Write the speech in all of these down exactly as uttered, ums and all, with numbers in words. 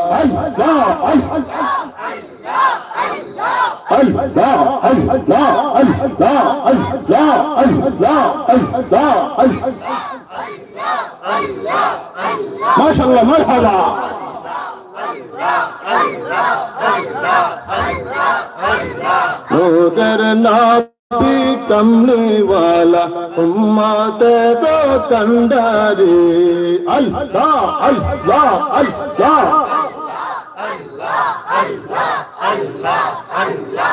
আল্লাহ, আল্লাহ, আল্লাহ। মাশাআল্লাহ, মারহাবা। নূরের নবী কমলি ওয়ালা উম্মতের কান্ডারি। আল্লাহ, আল্লাহ, আল্লাহ। আল্লাহ, আল্লাহ, আল্লাহ,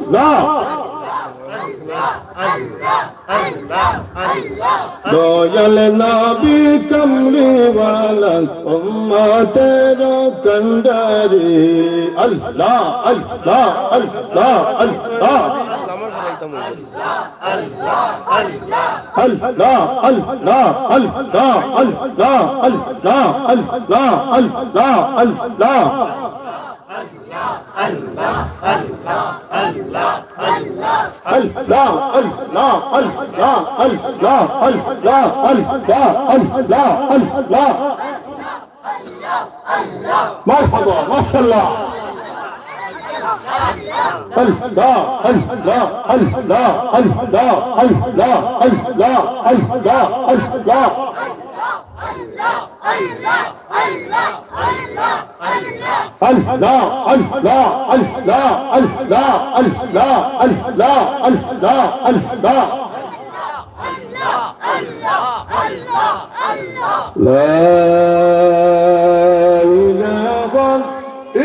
আল্লাহ। দয়াল নবী কমলি ওয়ালা উম্মতের কান্ডারি। আল্লাহ, আল্লাহ, আল্লাহ, আল্লাহ। আল্লাহ, আল্লাহ, আল্লাহ, আল্লাহ। আল্লাহ, আল্লাহ, আল্লাহ, আল্লাহ। মারহাবা, মাশাআল্লাহ। আল্লাহ, আল্লাহ, আল্লাহ, আল্লাহ। আল্লাহ, আল্লাহ, আল্লাহ, আল্লাহ, আল্লাহ। لا إله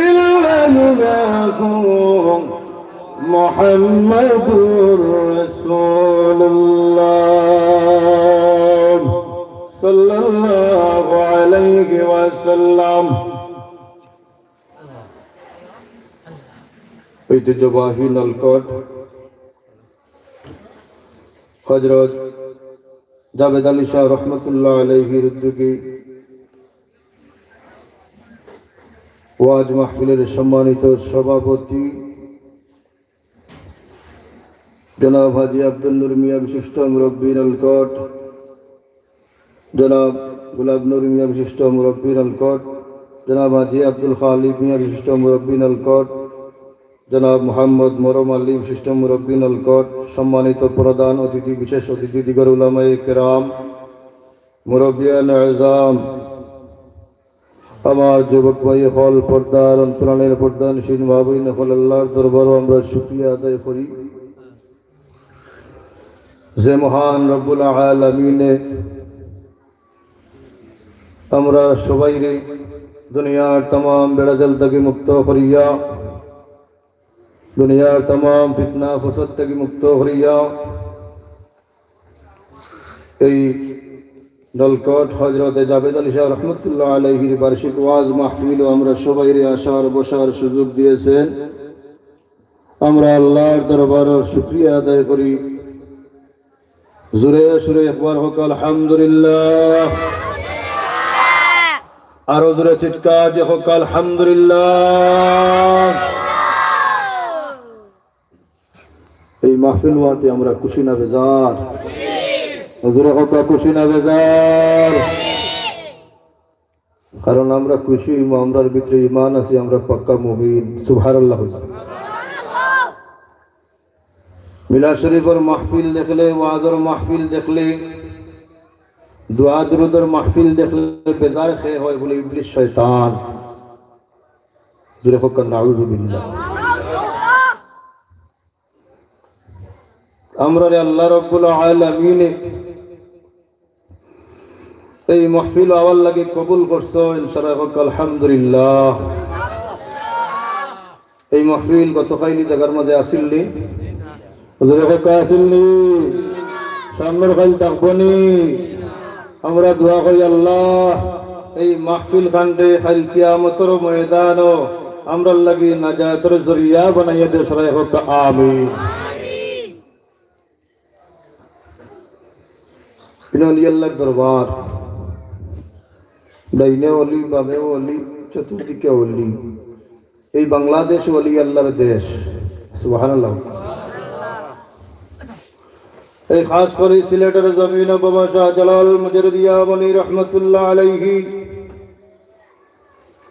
إلا الله محمد رسول الله صلى الله عليه وسلم। ঐতিহ্যবাহী নলকট হযরত জাবেদ আলী শাহ রহমতুল্লাহ আলাইহির উদ্যোগে ওয়াজ মাহফিলের সম্মানিত সভাপতি জনাব হাজী আব্দুল নূর মিয়া বিশিষ্ট মুরব্বী নলকট, জনাব গোলাপ নূর মিয়া বিশিষ্ট মুরব্বী নলকট, জনাব হাজী আব্দুল খালিক মিয়া বিশিষ্ট মুরব্বী নলকট, জনাব মোহাম্মদ মরম আলী বিশিষ্ট মুরব্বী নলকট, সম্মানিত প্রধান অতিথি, বিশেষ অতিথি দিগর উলামায়ে কেরাম, মুরব্বিয়ান আযম, আমার যুবক ভাই অকল, পর্দার অন্তরালের পর্দানশীন মা বইন অকল, আল্লাহর দরবারো আমরা শুকরিয়া আদায় করি যে মহান রব্বুল আলামিনে আমরা সবাইরে দুনিয়ার তামাম বেড়াজাল থাকি মুক্ত করিয়া, দুনিয়ার তামাম ফিতনা ফসাদ থাকি মুক্ত করিয়া এই নলকট হযরতে জাবেদ আলী শাহ রহমতুল্লাহ আলাইহির বার্ষিক ওয়াজ মাহফিলো আমরা সবাইরে আসার বসার সুযোগ দিয়েছেন। আমরা আল্লাহর দরবারো শুকরিয়া আদায় করি। জোরে সুরে একবার হোক আলহামদুলিল্লাহ। আরো জোরে চিৎকার দিয়া হোক আলহামদুলিল্লাহ। এই মাহফিল ওয়াতে আমরা খুশি না বেজার? জোরে হোক, খুশি না বেজার? কারণ আমরা খুশি অইমু, আমরার ভিতরে ঈমান আছে, আমরা পাক্কা মুমিন। সুবহানাল্লাহ। মিলাদ শরীফর মাহফিল দেখলে, ওয়াজর মাহফিল দেখলে, দোয়া দুরুদর মাহফিল দেখলে বেজার কে হয় বলে ইবলিস শয়তান। জোরে হোক, নাউজুবিল্লাহ। আমরারে আল্লাহ রব্বুল আলামিনে এই মাহফিল আওয়ার লাগি কবুল করছইন, সবাই হোক আলহামদুলিল্লাহ। এই মাহফিল গতকাইল ই জাগার মাঝে আছিল নি? হুজুরে হোক আছিল নি? সামনর কাইল থাকবো নি? আমরা দোয়া করি, আল্লাহ, এই মাহফিল খানরে কাইল কিয়ামতর ময়দানো আমরার লাগি নাজাতর জরিয়া বানাইয়া দে, সবাই হোক আমিন। ইনো অলি আল্লাহর দরবার, ডাইনে অলি, বামে অলি, চতুর্দিকে অলি। এই বাংলাদেশ অলি আল্লাহর দেশ। সুবহানাল্লাহ। এই খাস করি সিলেটের জমিন বাবা শাহজালাল মুজাররদ ইয়ামানি রহমতুল্লাহ আলাইহি,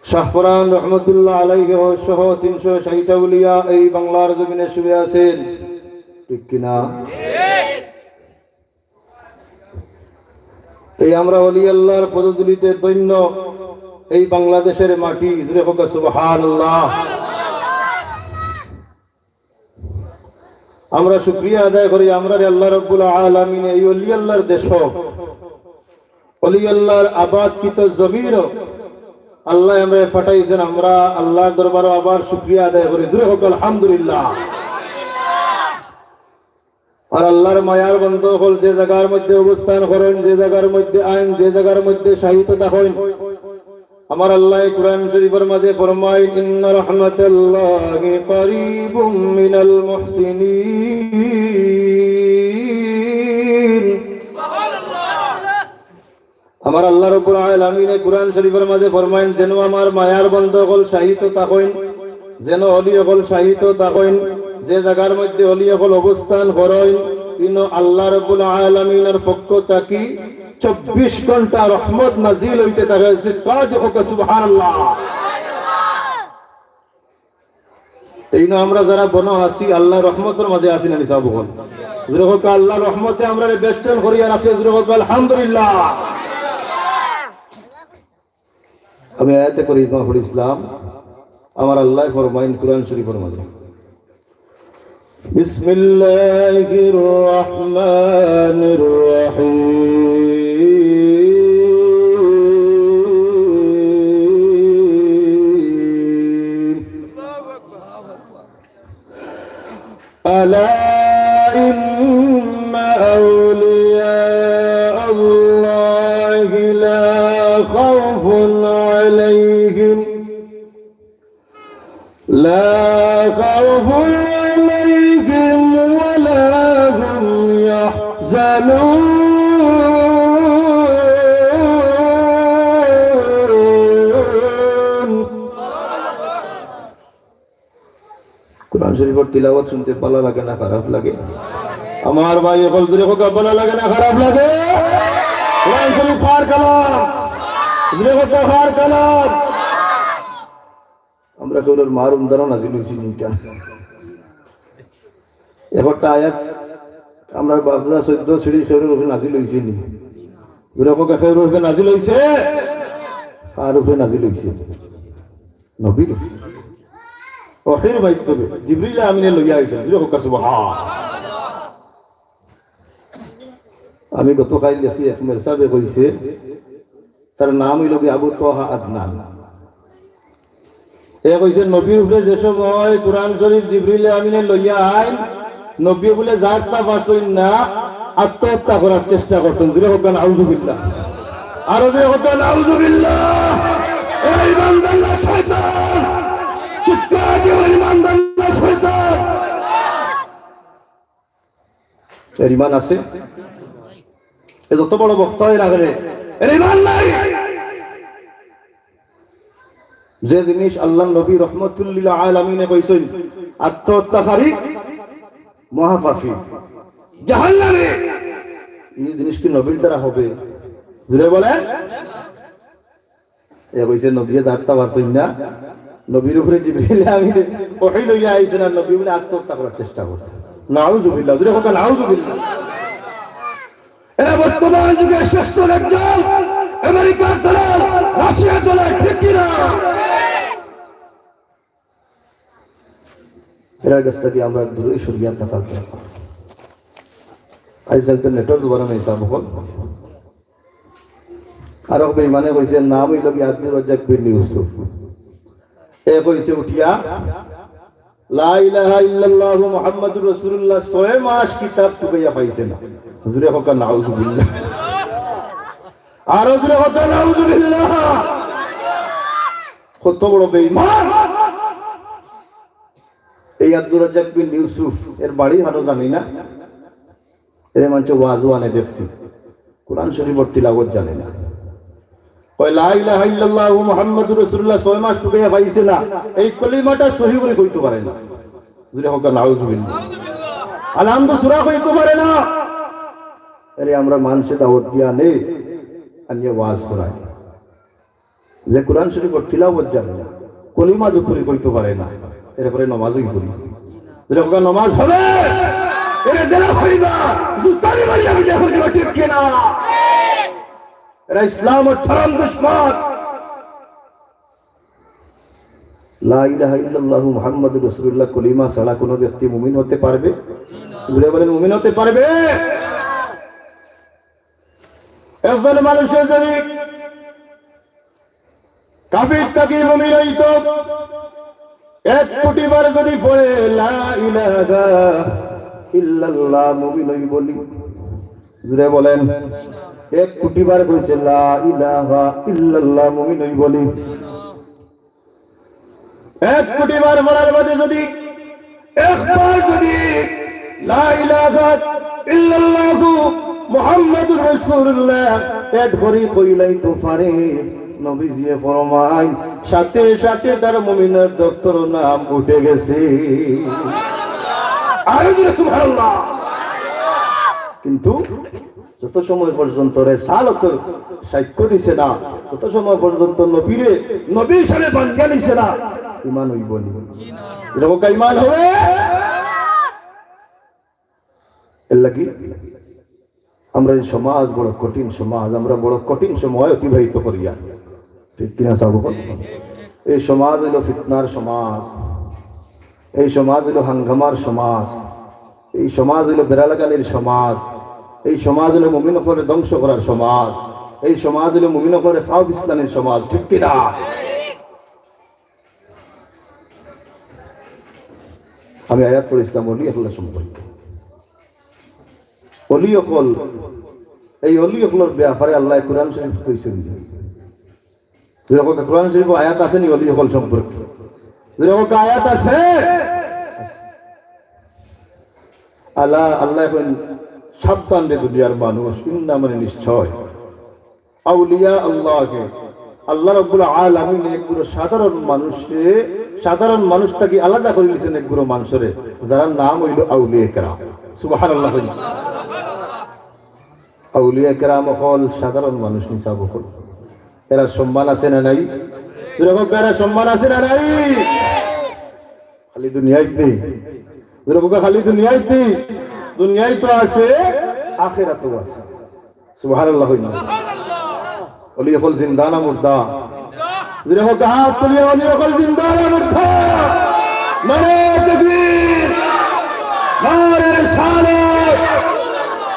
শাহপরান রহমতুল্লাহ আলাইহি সহ তিনশো ষাট আউলিয়া এই বাংলার জমিনে শুয়ে আছেন, ঠিক কিনা? এই আমরা অলি আল্লাহর পদধূলিতে ধন্য এই বাংলাদেশের মাটি, জোরে হোক সুবহানাল্লাহ। আমরা শুকরিয়া আদায় করি, আমরারে আল্লাহ রাব্বুল আলামিনে এই অলি আল্লাহর দেশ, অলি আল্লাহর আবাদকৃত জমিন, আল্লাহ আমরা পাঠাইছেন, আমরা আল্লাহর দরবারো আবার শুকরিয়া আদায় করি, জোরে হোক আলহামদুলিল্লাহ। আর আল্লাহর মায়ার বান্দা অকল যে জাগার মধ্যে অবস্থান করেন, যে জাগার মধ্যে আইন, যে জাগার মধ্যে শায়িত থাকেন, আমার আল্লাহ কোরআন শরীফের মাঝে ফরমাইন, "ইন্না রাহমাতাল্লাহি করিবুম মিনাল মুহসিনিন।" আমার আল্লাহ রাব্বুল আলামিনে কোরআন শরীফের মাঝে ফরমাইন, "যেন আমার মায়ার বান্দা অকল শায়িত থাকইন, যেন অলি অকল শায়িত থাকইন, যে জাগার মধ্যে অলি অকল অবস্থান করইন, ইনো আল্লাহ রাব্বুল আলামিনের পক্ষ থাকি চব্বিশ ঘন্টা রহমত নাজিল হইতে থাকে।" কাজ হোক সুবহানাল্লাহ। এই না আমরা যারা বনো আছি, আল্লাহর রহমতের মাঝে আছি না নি, সব বল। জোরে হোক, আল্লাহর রহমতে আমরা বেষ্টন করি আর আছি, জোরে হোক, আলহামদুলিল্লাহ। আমি আয়াতে করিমা পড়ছিলাম, আমার আল্লাহ ফরমাইন কোরআন শরীফের মাঝে, بسم الله الرحمن الرحيم. ألا إن أولياء الله لا خوف عليهم، لا خوف عليهم ولا هم يحزنون. কোরআন শরীফের তিলাওয়াত শুনতে ভালো লাগে না খারাপ লাগে? আমার ভাই অকল, জোরে হোক, ভালো লাগে না খারাপ লাগে? কোরআন শরীফ কার কালাম? জোরে হোক, কার কালাম? আমরা কেউর মার উন্দারও নাজিল হইছি নি ইটা। একটা আয়াত আমরা বাপদাদা চোদ্দ সিঁড়ি কেউর উপরে নাজিল হইছে নি? জোরে হোক, কেউর উপরে নাজিল হইছে? কার উপরে নাজিল হইছে? নবীর উপরে। ওহীর মাধ্যমে জিবরিল আমিনে লইয়া আইছেন। জোরে হোক, সুবহান। আমি গতকাল গেছি, এক মেসাবে কইছে, তার নাম হইল কি আবু তোহা আদনান। এ কইছে, নবীর উপরে যে সময় কোরআন শরীফ জিবরিল আমিনে লইয়া আইন, নবী বলে যার তা বাঁচইন না, আত্মহত্যা করার চেষ্টা করছেন। জোরে হোক, নাউজুবিল্লাহ। আরো জোরে হোক, নাউজুবিল্লাহ। এই ইমানদার না শয়তান, চিৎকার দিয়ে বল, ইমানদার না শয়তান। এর ইমান আছে? এ যত বড় বক্তা হয় না কেনে, এর ইমান নাই। যে জিনিস আল্লাহর নবী রহমতুল্লিল আলামিনে কইছেন, আত্মহত্যাকারী মহাপাপী, জাহান্নামী। এই জিনিস কি নবীর দ্বারা হবে? জুড়ে বলেন। এ কইছে, নবীয়ে যারতা পারছইন না, নবীর উপরে জিবরিল আমিন ওহী লইয়া আইছেন আর নবী বলে আত্মহত্যা করার চেষ্টা করছে। নাউজুবিল্লাহ, জোরে কথা, নাউজুবিল্লাহ। এরা বর্তমান যুগের শ্রেষ্ঠ একজন আমেরিকার দালাল, রাশিয়ার দালাল, ঠিক কিনা? এরার কাছ থাকি আমরা দূরে সরিয়া থাকার দরকার। আজকাল তো নেটর জমানা নাই, সাব অকল। আরো বেইমানে কইছে, নাম হইল কি আব্দুর রাজ্জাক বিন ইউসুফ। এ কইছে উঠিয়া, লা ইলাহা ইল্লাল্লাহু মুহাম্মাদুর রাসূলুল্লাহ, ছয় মাস কিতাব টুকাইয়া পাইছে না। জোরে হোক, নাউজুবিল্লাহ। আরো জোরে হোক, নাউজুবিল্লাহ। কত বড় বেইমান। এই আব্দুর রাজ্জাক বিন ইউসুফ, এর বাড়ি হানো জানি না। এরে মানছে ওয়াজও আনে দেখছি, কোরআন শরীফর তিলাওয়াত জানে না। কয়, "লা ইলাহা ইল্লাল্লাহু মুহাম্মাদুর রাসূলুল্লাহ" ছয় মাস টুকাইয়া পাইছে না, এই কলিমাটা সহি করে কইতে পারে না। জোরে হোক, নাউজুবিল্লাহ। আলহামদু সূরা কইতে পারে না। এরে আমরা মানষে দাওয়াত দিয়া আনে, আনিয়া ওয়াজ করাই। যে কোরআন শরীফর তিলাওয়াত জানে না, কলিমা দুই অক্ষর কইতো পারে না, এরপরে নমাজ অইবো নি? যেটা কইবা নমাজ হবে, এরে দেনা কইবা, জুতারি মারি আমি দেখো দিবা, ঠিক কিনা? এরা ইসলামর চরম দুশমন। লা ইলাহা ইল্লাল্লাহু মুহাম্মাদুর রাসূলুল্লাহ কলিমা ছাড়া কোনো ব্যক্তি মুমিন হতে পারবে? জোরে বলেন, মুমিন হতে পারবে? একজন মানুষে যদি কাফির থাকি মুমিন অইতো, এক কোটি বার যদি পড়ে লা ইলাহা ইল্লাল্লাহ, মুমিন অইবো নি? জোরে বলেন, এক কোটি বার কইছে লা ইলাহা ইল্লাল্লাহ, মুমিন অইবো নি? এক কোটি বার পড়ার বাদে যদি একবার যদি লা ইলাহা ইল্লাল্লাহু মুহাম্মাদুর রাসূলুল্লাহ add করি কইলাইতো পারে, নবীজিয়ে ফরমাইন, সাথে সাথে তার মুমিনের দপ্তর নাম উঠে গেছে। আরো জোরে সুবহানাল্লাহ। কিন্তু যত সময় পর্যন্ত রেসালতর সাক্ষ্য দিছে না, তত সময় পর্যন্ত নবীরে নবী হিসাবে মানিয়া নিছে না, ইমান অইবো নি? এরকম ইমান হবে? এর লাগি আমরা এই সমাজ বড় কঠিন সমাজ, আমরা বড় কঠিন সময় অতিবাহিত করিয়ার, ঠিক কিনা সাব? এই সমাজ অইলো ফিতনার সমাজ, এই সমাজ অইলো হাঙ্গামার সমাজ, এই সমাজ অইলো বেড়া লাগানির সমাজ, এই সমাজ অইলো মুমিন অকলরে ধ্বংস করার সমাজ, এই সমাজ অইলো মুমিন অকলরে ফাও পিছলানির সমাজ, ঠিক কিনা? আমি আয়াত পড়ছিলাম অলি অকলর সম্পর্কে। অলি অকল, এই অলি অকলর ব্যাপারে আল্লায় কোরআন শরীফ কইছইন যে, যেরকম কোরআন শরীফো আয়াত আছে নি অলি অকল সম্পর্কে? যেরকম আয়াত আছে। আলা, আল্লায় কইন, সাবধান রে দুনিয়ার মানুষ, ইন্না মানে নিশ্চয়, আউলিয়া আল্লাহকে, আল্লাহ রাব্বুল আলামিন একগুলো সাধারণ মানুষরে, সাধারণ মানুষ থাকি আলাদা করি দিছেন একগুলো মানুষরে, যারার নাম অইলো আউলিয়া কেরাম। সুবহানাল্লাহ কইন। আউলিয়া কেরাম অকল সাধারণ মানুষ নি সাব অকল। এরার সম্মান আছে না নাই? জোরে কউক্কা, এরার সম্মান আছে না নাই? খালি দুনিয়াইত নি? জোরে কউক্কা, খালি দুনিয়াইত নি? দুনিয়াইত তো আছে, আখেরাতও আছে। সুবহানাল্লাহ কইন না। অলি অকল জিন্দা না মুর্দা? জোরে কউক্কা, হাত তুলিয়া, অলি অকল জিন্দা না মুর্দা? নারায়ে তাকবীর, নারায়ে রিসালাত,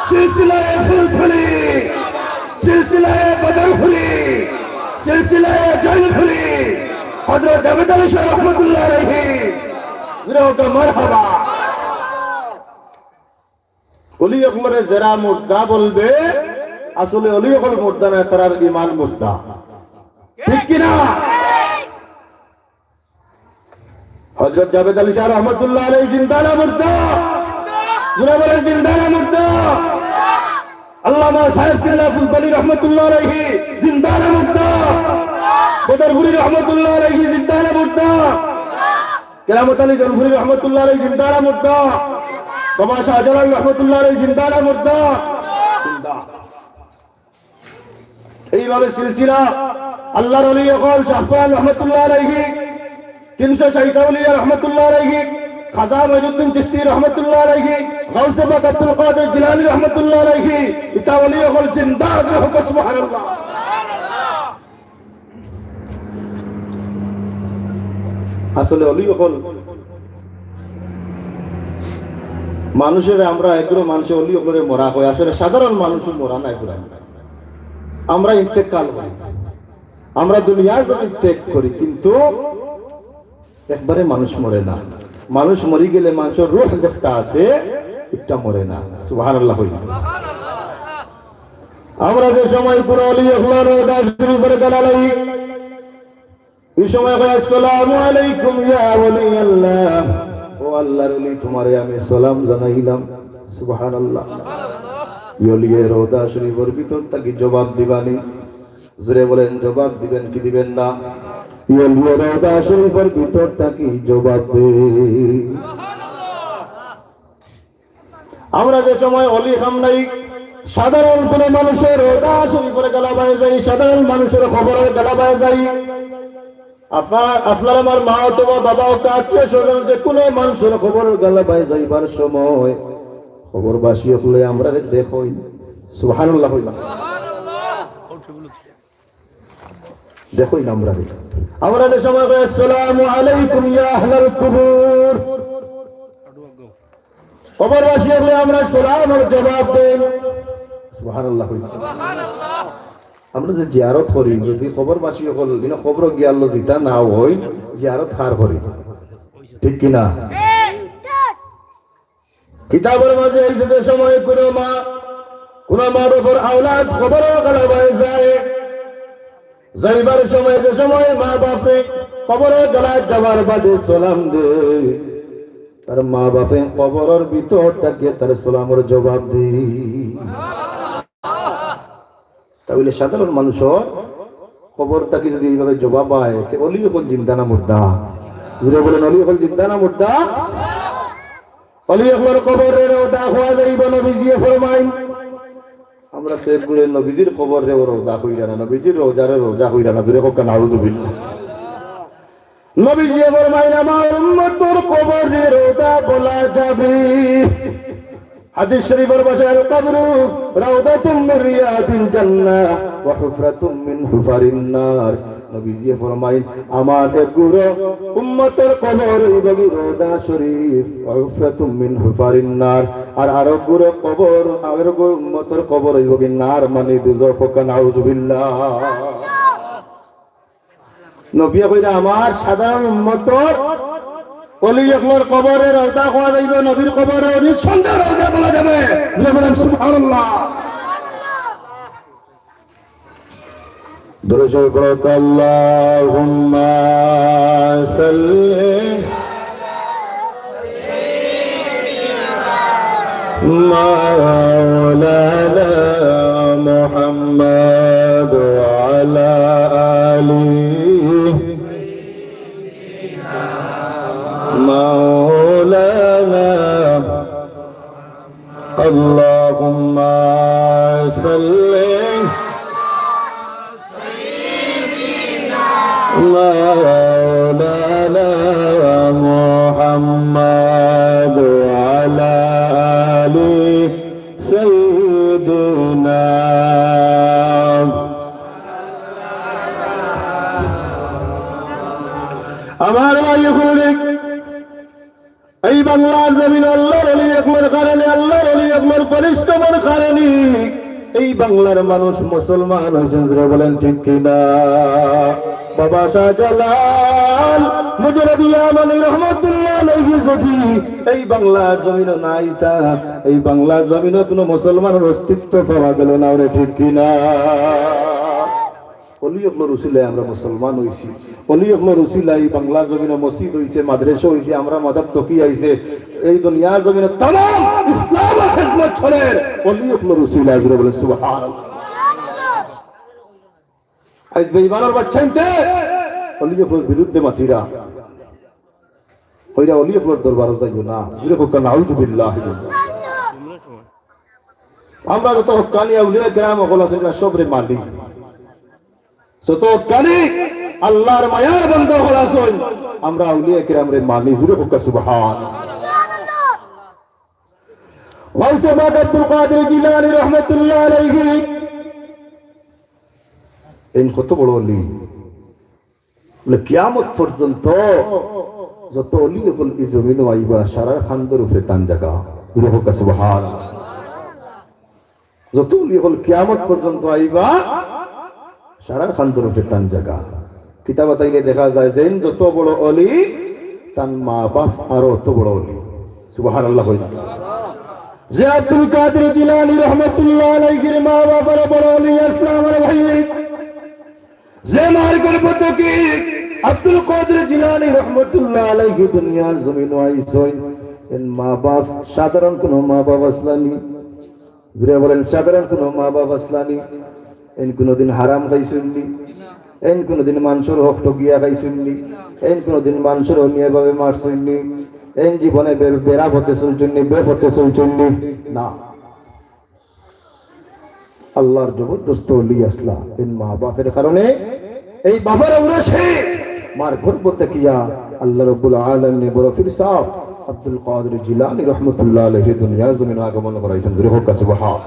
সিলসিলায়ে ফুলফুলি, সিলসিলায়ে বদরফুলি, সিলসিলায়ে জয়নফুলি, হযরত জাবেদ আলী শাহ রহমতুল্লাহ আলাইহি। জোরে কউক্কা, মারহাবা। অলি অকলরে যেরা মুর্দা বলবে, আসলে অলি অকল মুর্দা না, তারার ইমান মুর্দা। ঠিক কিনা? হযরত জাবেদ আলী শাহ রহমতুল্লাহ আলাইহি জিন্দা না মুর্দা? জোরে বলেন, জিন্দা না মুর্দা? আল্লামা সাহেব কিবলা ফুলতলি রহমতুল্লাহ আলাইহি জিন্দা না মুর্দা? বদরপুরি রহমতুল্লাহ আলাইহি জিন্দা না মুর্দা? কেরামত আলী জনপুরি রহমতুল্লাহ আলাইহি জিন্দা না মুর্দা? বাবা শাহজালাল রহমতুল্লাহ আলাইহি জিন্দা না মুর্দা? জিন্দা। এইভাবে সিলসিলা আল্লাহর অলি অকল শাহজালাল রহমতুল্লাহ আলাইহি, তিনশো ষাট আউলিয়া রহমতুল্লাহ আলাইহি, খাজা মঈনুদ্দিন চিশতি রহমতুল্লাহ আলাইহি, গাউসে পাক আব্দুল কাদের জিলানী রহমতুল্লাহ আলাইহি, ইতা অলি অকল জিন্দা আছে, সুবহানাল্লাহ। আসলে অলি অকল মানুষরে আমরা এগুলো মানুষে অলি অকলরে মরা কয়, আসলে সাধারণ মানুষও মরা নাই পুরা। আমরা ইন্তেকাল করি, আমরা দুনিয়ার প্রতি ত্যাগ করি, কিন্তু একবারে মানুষ মরে না। মানুষ মরি গেলে মানুষর রূহ যেটা আছে, এটা মরে না। সুবহানাল্লাহ কইন। আমরা যে সময় পুরা অলি অকলর রওজা শরীফর গালা লাই, এই সময় কয়, "আসসালামু আলাইকুম ইয়া ওলি আল্লাহ।" ও আল্লাহর অলি, তোমারে আমি সালাম জানাইলাম। সুবহানাল্লাহ। ই অলিয়ে রওজা শরীফর ভিতর থাকি জবাব দিবানি? জোরে বলেন, জবাব দিবেন কি দিবেন না? ই অলিয়ে রওজা শরীফর ভিতর থাকি জবাব দে। আমরা যে সময় অলি খামনাই সাধারণ কোনো মানুষের রওজা শরীফের গালাবায় যাই, সাধারণ মানুষের কবরের গালাবায় যাই, আপনার, আপনার আমার মা অথবা বাবা অথবা আত্মীয় স্বজন যে কোনো মানুষের কবরের গালাবায় যাইবার সময় কবরবাসী অকলে আমরারে দেখইন। সুবহানাল্লাহ কইবা। দেখইন আমরারে। আমরা যে সময় কই, "আসসালামু আলাইকুম ইয়া আহলাল কুবুর।" কবরবাসী অকলে আমরার সালামর জবাব দেইন। সুবহানাল্লাহ কইবা। আমরা যে জিয়ারত করি, যদি কবরবাসী অকল, ইনো কবর গিয়ালো জিতা না অই, জিয়ারত কার করি? ঠিক কি না? কিতাবর মাঝে এই যে সময় কোনো মা, কোনো মা বাপর আওলাদ কবরর গালাবায় যায়, যাইবার সময় যে সময় মা বাপে কবরর গালাত যাবার বাদে সালাম দেয়, তার মা বাপে কবরর ভিতর থাকি তার সালামর জবাব দেয়। তা অইলে সাধারণ মানুষর কবর থাকি যদি এইভাবে জবাব পায়, তে অলি অকল জিন্দা না মুর্দা? জোরে বলেন, অলি অকল জিন্দা না মুর্দা? অলি অকলর কবররে রওজা কওয়া যাইবো, নবীজিয়ে ফরমাইন। আমরা তো একগুরে নবীজির কবররে রওজা কইরা না, নবীজির রওজারে রওজা কইরা না, জোরে কউক্কা নাউজুবিল্লাহ। নবীজিয়ে ফরমাইন, "আমার উম্মতর কবররে রওজা বলা যাবে।" হাদিস শরীফর ভাষায়, "আল কবরু রাউদাতুম মিন রিয়াদিল জান্নাহ ওয়া হুফরাতুম মিন হুফারিন নার।" নবীজিয়ে ফরমাইন, "আমার একগুর উম্মতর কবর অইবগি রওজা শরীফ, ওয়া হুফরাতুম মিন হুফারিন নার, আর আরকগুর কবর, আরকগুর উম্মতর কবর অইবগি নার, মানে দুজখ।" কউক্কা নাউজুবিল্লাহ। নবীয়ে কইরা, "আমার সাধারণ উম্মতর অলি অকলর কবররে রওজা কওয়া যাইবো, নবীর কবররে নিঃসন্দেহে রওজা বলা যাবে।" জোরে বলেন, "সুবহানাল্লাহ।" দুরূদ শরীফ পড়ো, আল্লাহুম্মা সাল্লি মাওলানা মুহাম্মদ ওয়া আলা আলি মাওলানা। اللهم صل على سيدنا مولانا محمد وعلى آل سيدنا। আমার ভাই অকল, এই বাংলার জমিন আল্লাহর অলি অকলর কারণে, আল্লাহর অলি অকলর পরিশ্রমর কারণে এই বাংলার মানুষ মুসলমান অইছইন, জোরে বলেন ঠিক কি না? বাবা শাহজালাল মুজাররদ ইয়ামানি রহমতুল্লাহ আলাইহি যদি এই বাংলার জমিনো না আইতা, এই বাংলার জমিনো কোনো মুসলমানর অস্তিত্ব পাওয়া গেল না রে, ঠিক কি না? অলি অকলর উসিলায় আমরা মুসলমান অইছি, অলি অকলর উসিলায় এই বাংলার জমিনো মসজিদ অইছে, মাদ্রাসা অইছে, আমরার মাথাত টুপি আইছে, এই দুনিয়ার জমিনো তামাম ইসলামর খেদমত চলের অলি অকলর উসিলায়। জোরে বলেন সুবহানাল্লাহ। আইজ বেঈমানর বাচ্চাইন্তে অলি অকলর বিরুদ্ধে মাতিরা, কইরা অলি অকলর দরবারো যাইও না। জোরে কউক্কা নাউজুবিল্লাহ। আমরা যত হক্কানি আউলিয়া কেরাম অকল আছইন, সবরে মানি। যত হক্কানি আল্লাহর মায়ার বান্দা অকল আছইন, আমরা আউলিয়া কেরামরে মানি। জোরে কউক্কা সুবহান। গাউসে পাক আব্দুল কাদের জিলানী রহমতুল্লাহ আলাইহি, এইন কত বড় অলি। বলে, কিয়ামত পর্যন্ত যত অলি অকল ই জমিনো আইবা, সারার কান্দর উপরে তান জাগা। জোরে কউক্কা সুবহান। যত অলি অকল কিয়ামত পর্যন্ত আইবা, সারার কান্দর উপরে তান জাগা। কিতাব তাইলে দেখা যায় যেইন যত বড় অলি, তান মা বাপ আরো অত বড় অলি। সুবহানাল্লাহ কইন। যে আব্দুল কাদের জিলানী রহমতুল্লাহ আলাইহির মা বাপ আরো বড় অলি, ইসলামর ভাই, যে মার গর্ভ থাকি আব্দুল কাদের জিলানী রহমতুল্লাহ আলাইহি দুনিয়ার জমিনো আইছইন, এইন মা বাপ সাধারণ কোনো মা বাপ আছলা নি? জোরে বলেন, সাধারণ কোনো মা বাপ আছলা নি? এইন কোনোদিন হারাম খাইছইন নি? এইন কোনোদিন মানষর হক ঠগিয়া খাইছইন নি? এইন কোনোদিন মানষরে অন্যায়ভাবে মারছইন নি? এইন জীবনে বে-, বেড়া পথে চলছইন নি, বেপথে চলছইন নি? না। আল্লাহর জবরদস্ত ওলি আছলা। তিন মা বাপের কারণে এই বাবার ঔরসে মার গর্ভ থাকিয়া আল্লাহ রব্বুল আলামিনে বড় পীর সাহেব আব্দুল কাদের জিলানী রহমতুল্লাহ আলাইহি দুনিয়ার জমিনে আগমন করাইছইন। জোরে কউক্কা সুবহান।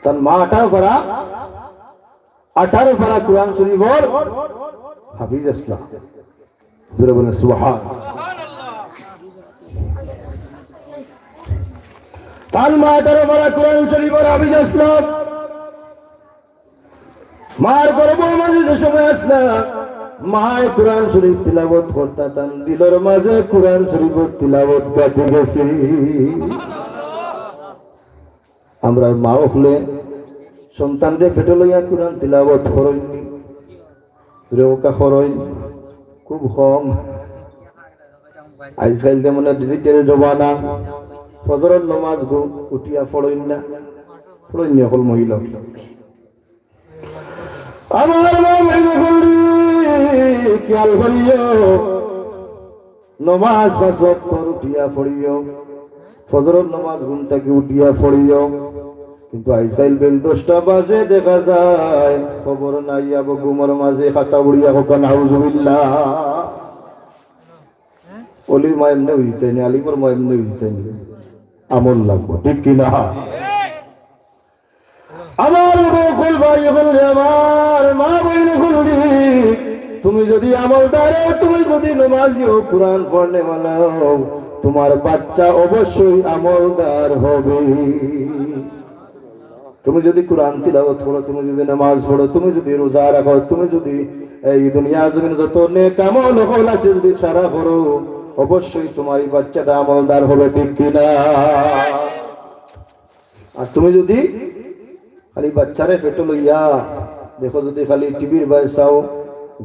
তান মা আঠারো পারা, আঠারো পারা কোরআন শরীফর হাফিজ আছলা। জোরে বলেন সুবহান। তান মা আঠারো পারা কোরআন শরীফর হাফিজ আছলা। মার গর্ভর মাঝে যে সময় আছলা, মায় কোরআন শরীফ তিলাওয়াত করতা, তান দিলর মাঝে কোরআন শরীফর তিলাওয়াত গাঁথি গেছে। আমরার মা অকলে সন্তানরে পেটো লইয়া কোরআন তিলাওয়াত করইননি? জোরে কউক্কা করইন? খুব কম। আইজকাইল যেমন digital জমানা, ফজরর নমাজ গু-, উঠিয়া পড়ইন না, পড়ইন না অকল মহিলা। আমার মা বইন অকল রে, খেয়াল করিও, নমাজ পাঁচ ওয়াক্ত উঠিয়া পড়িও, ফজরর নমাজ ঘুম থাকি উঠিয়া পড়িও। কিন্তু আইজকাইল বেল দশটা বাজে, দেখা যায় খবর নাই, আবো ঘুমর মাঝে খাতা উড়িয়া কউক্কা নাউজুবিল্লাহ। অলির মা এমনে অইযিতা নি, আলিমর মা এমনে অইযিতা নি। আমল লাগবো, ঠিক কি না? আমার বড় অকল ভাই অকল রে, আমার মা বইন অকল রে, তুমি যদি আমলদার অও, তুমি যদি নমাজি অও, কোরআন পড়নেওয়ালা অও, তুমার বাচ্চা অবশ্যই আমলদার হবে। তুমি যদি কোরআন তিলাওয়াত করো, তুমি যদি নামাজ পড়ো, তুমি যদি রোজা রাখো, তুমি যদি এই দুনিয়ার জমিনে যত নেক আমল অকল আছে যদি সারা করো, অবশ্যই তুমার এই বাচ্চাটা আমলদার হবে, ঠিক কি না? আর তুমি যদি খালি বাচ্চারে পেটো লইয়া দেখো, যদি খালি টিভির বায় চাও,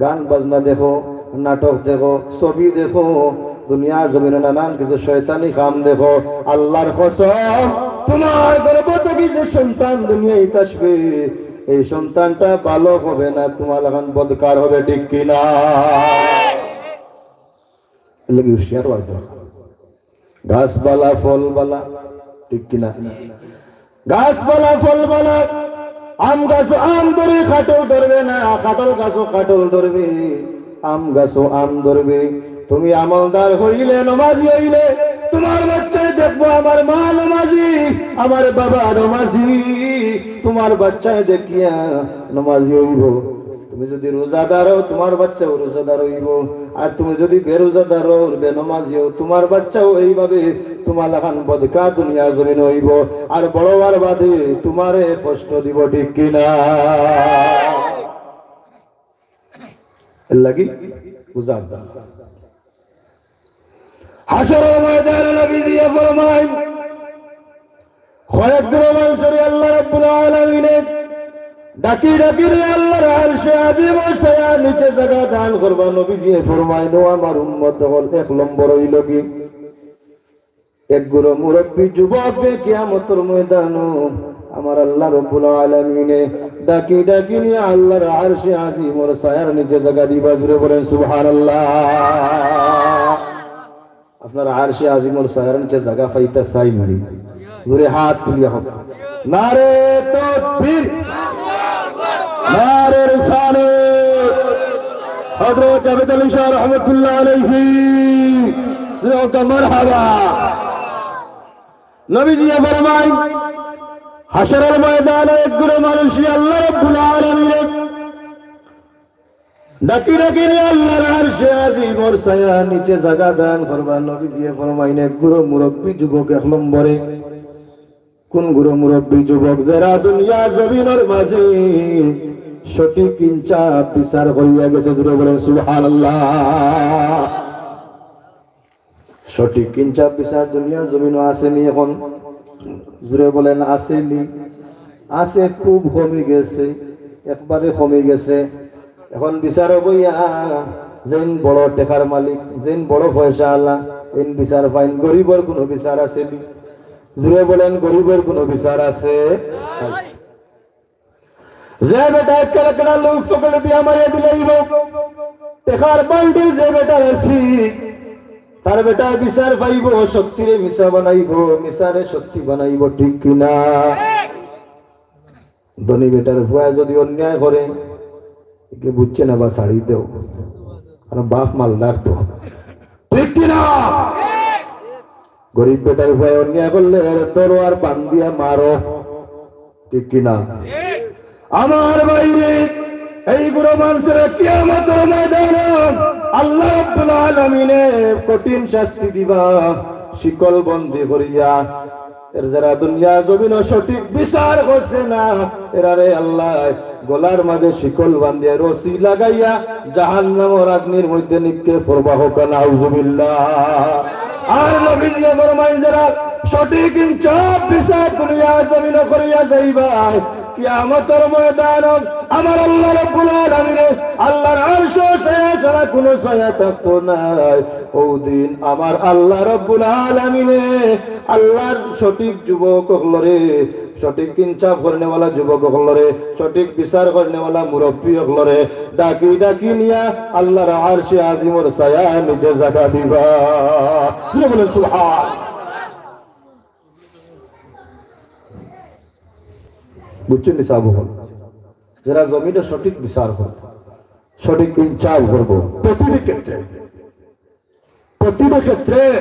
গান বাজনা দেখো, নাটক দেখো, ছবি দেখো, দুনিয়ার জমিনে নানান কিছু শয়তানি কাম দেখো, আল্লাহর কসম, তুমার গর্ভ থাকি যে সন্তান দুনিয়াত আসবে, এই সন্তানটা ভালো হবে না, তুমার লাখান বদকার হবে, ঠিক কি না? এর লাগি হুঁশিয়ার অওয়ার দরকার। গাছ বালা, ফল বালা, ঠিক কি না? গাছ বালা, ফল বালা, আম গাছো আম ধরে, কাঠল ধরবে না, কাঠল গাছো কাঠল ধরবে, আম গাছো আম ধরবে। তুমি আমলদার অইলে, নমাজি অইলে, তুমার বাচ্চায় দেখবো আমার মা নমাজি, আমার বাবা নমাজি, তুমার বাচ্চায় দেখিয়া নমাজি অইবো। তুমি যদি রোজাদার অও, তুমার বাচ্চাও রোজাদার অইবো। আর তুমি যদি বেরোজাদার অও, বেনমাজি অও, তুমার বাচ্চাও এইভাবে তুমার লাখান বদকার দুনিয়ার জমিনে অইবো। আর বড় অওয়ার বাদে তুমারে কষ্ট দিবো, ঠিক কি না? এর লাগি বুঝার দরকার। হাশরর ময়দানে নবীজিয়ে ফরমাইন, কয়েক গুরু মানুষরে আল্লাহ রাব্বুল আলামিনে ডাকি ডাকি নিয়া আল্লাহর আরশে আজিমর ছায়ার নিচে জাগা দান করবা। নবীজিয়ে ফরমাইন, ও আমার উম্মত অকল, এক নম্বর অইলো গি, এক গুরু মুরব্বী যুবকরে কিয়ামতর ময়দানো আমার আল্লাহ রাব্বুল আলামিনে ডাকি ডাকি নিয়া আল্লাহর আরশে আজিমর ছায়ার নিচে জাগা দিবা। জোরে বলেন সুবহানাল্লাহ। আপনারা আরশে আজিমর ছায়ার নিচে জাগা পাইতা চাইন নি? জোরে হাত তুলিয়া কউক্কা। নারে তাকবীর, নারে রিসালাত, হযরত জাবেদ আলী শাহ রহমতুল্লাহ আলাইহি। জোরে কউক্কা মারহাবা। নবীজিয়ে ফরমাইন, হাশরর ময়দানো এক গুরু মানুষরে আল্লাহ রাব্বুল আলামিনে ডাকি ডাকি নিয়া আল্লাহর আরশে আজিমর ছায়ার নিচে জাগা দান করবা। নবীজিয়ে ফরমাইন, এক গুরু মুরব্বী যুবক এক নম্বরে। কোন গুরু মুরব্বী যুবক? যেরা দুনিয়ার জমিনর মাঝে সঠিক ইনসাফ বিচার করিয়া গেছে। জোরে বলেন সুবহানাল্লাহ। সঠিক ইনসাফ বিচার দুনিয়ার জমিনো আছে নি এখন? জোরে বলেন, আছে নি? আছে, খুব কমি গেছে, একবারে কমি গেছে। এখন বিচার অইবো ইয়া, যেইন বড় টেকার মালিক, যেইন বড় পয়সাআলা, এইন বিচার পাইন। গরিবর কুনু বিচার আছে নি? জোরে বলেন, গরিবর কুনু বিচার আছে? যে বেটা একটা একটা লোক পকেটে দিয়া মারিয়া দিলাইবো, টেকার বান্ডিল যে বেটার আছে, তার বেটায় বিচার পাইবো, সত্যিরে মিছা বানাইবো, মিছারে সত্যি বানাইবো, ঠিক কি না? ধনী বেটার ফুয়ায় যদি অন্যায় করে, একে বুঝছে না বা ছাড়ি দেও, কারণ বাপ মালদার তো, ঠিক কি না? গরিব বেটার ফুয়ায় অন্যায় করলে এরে ধরো আর বান্ধিয়া মারো, ঠিক কি না? আমার ভাইরে, এই বুড়া মানুষরে কিয়ামতর ময়দানে আল্লাহ রাব্বুল আলামিনে কঠিন শাস্তি দিবা, শিকল বন্দি করিয়া। এর যারা দুনিয়া জমিনো সঠিক বিচার করছে না, এরারে আল্লায় গলার মাঝে শিকল বান্ধিয়া রশি লাগাইয়া জাহান্নামর আগ্নির মধ্যে নিক্ষেপ করবা, কউক্কা নাউজুবিল্লাহ। আর নবীজিয়ে ফরমাইন, যারা সঠিক ইনসাফ বিচার দুনিয়া জমিনো করিয়া যাইবা, কিয়ামতর ময়দান আমার আল্লাহ রাব্বুল আলামিনে আল্লাহর আরশো ছায়া ছাড়া কোনো ছায়া থাকতো নায়। ওদিন আমার আল্লাহ রাব্বুল আলামিনে আল্লাহর সঠিক যুবক অকলরে, সঠিক ইনসাফ করনেওয়ালা যুবক অকলরে, সঠিক বিচার করনেওয়ালা মুরব্বি অকলরে ডাকি ডাকি নিয়া আল্লাহর আরশে আজিমর ছায়া নিচে জাগা দিবা। জোরে বলেন সুবহান। বুঝছইন নি সাব অকল? যারা জমিনো সঠিক বিচার করবো, সঠিক ইনসাফ করবো, প্রতিটি ক্ষেত্রে, প্রতিটি ক্ষেত্রে,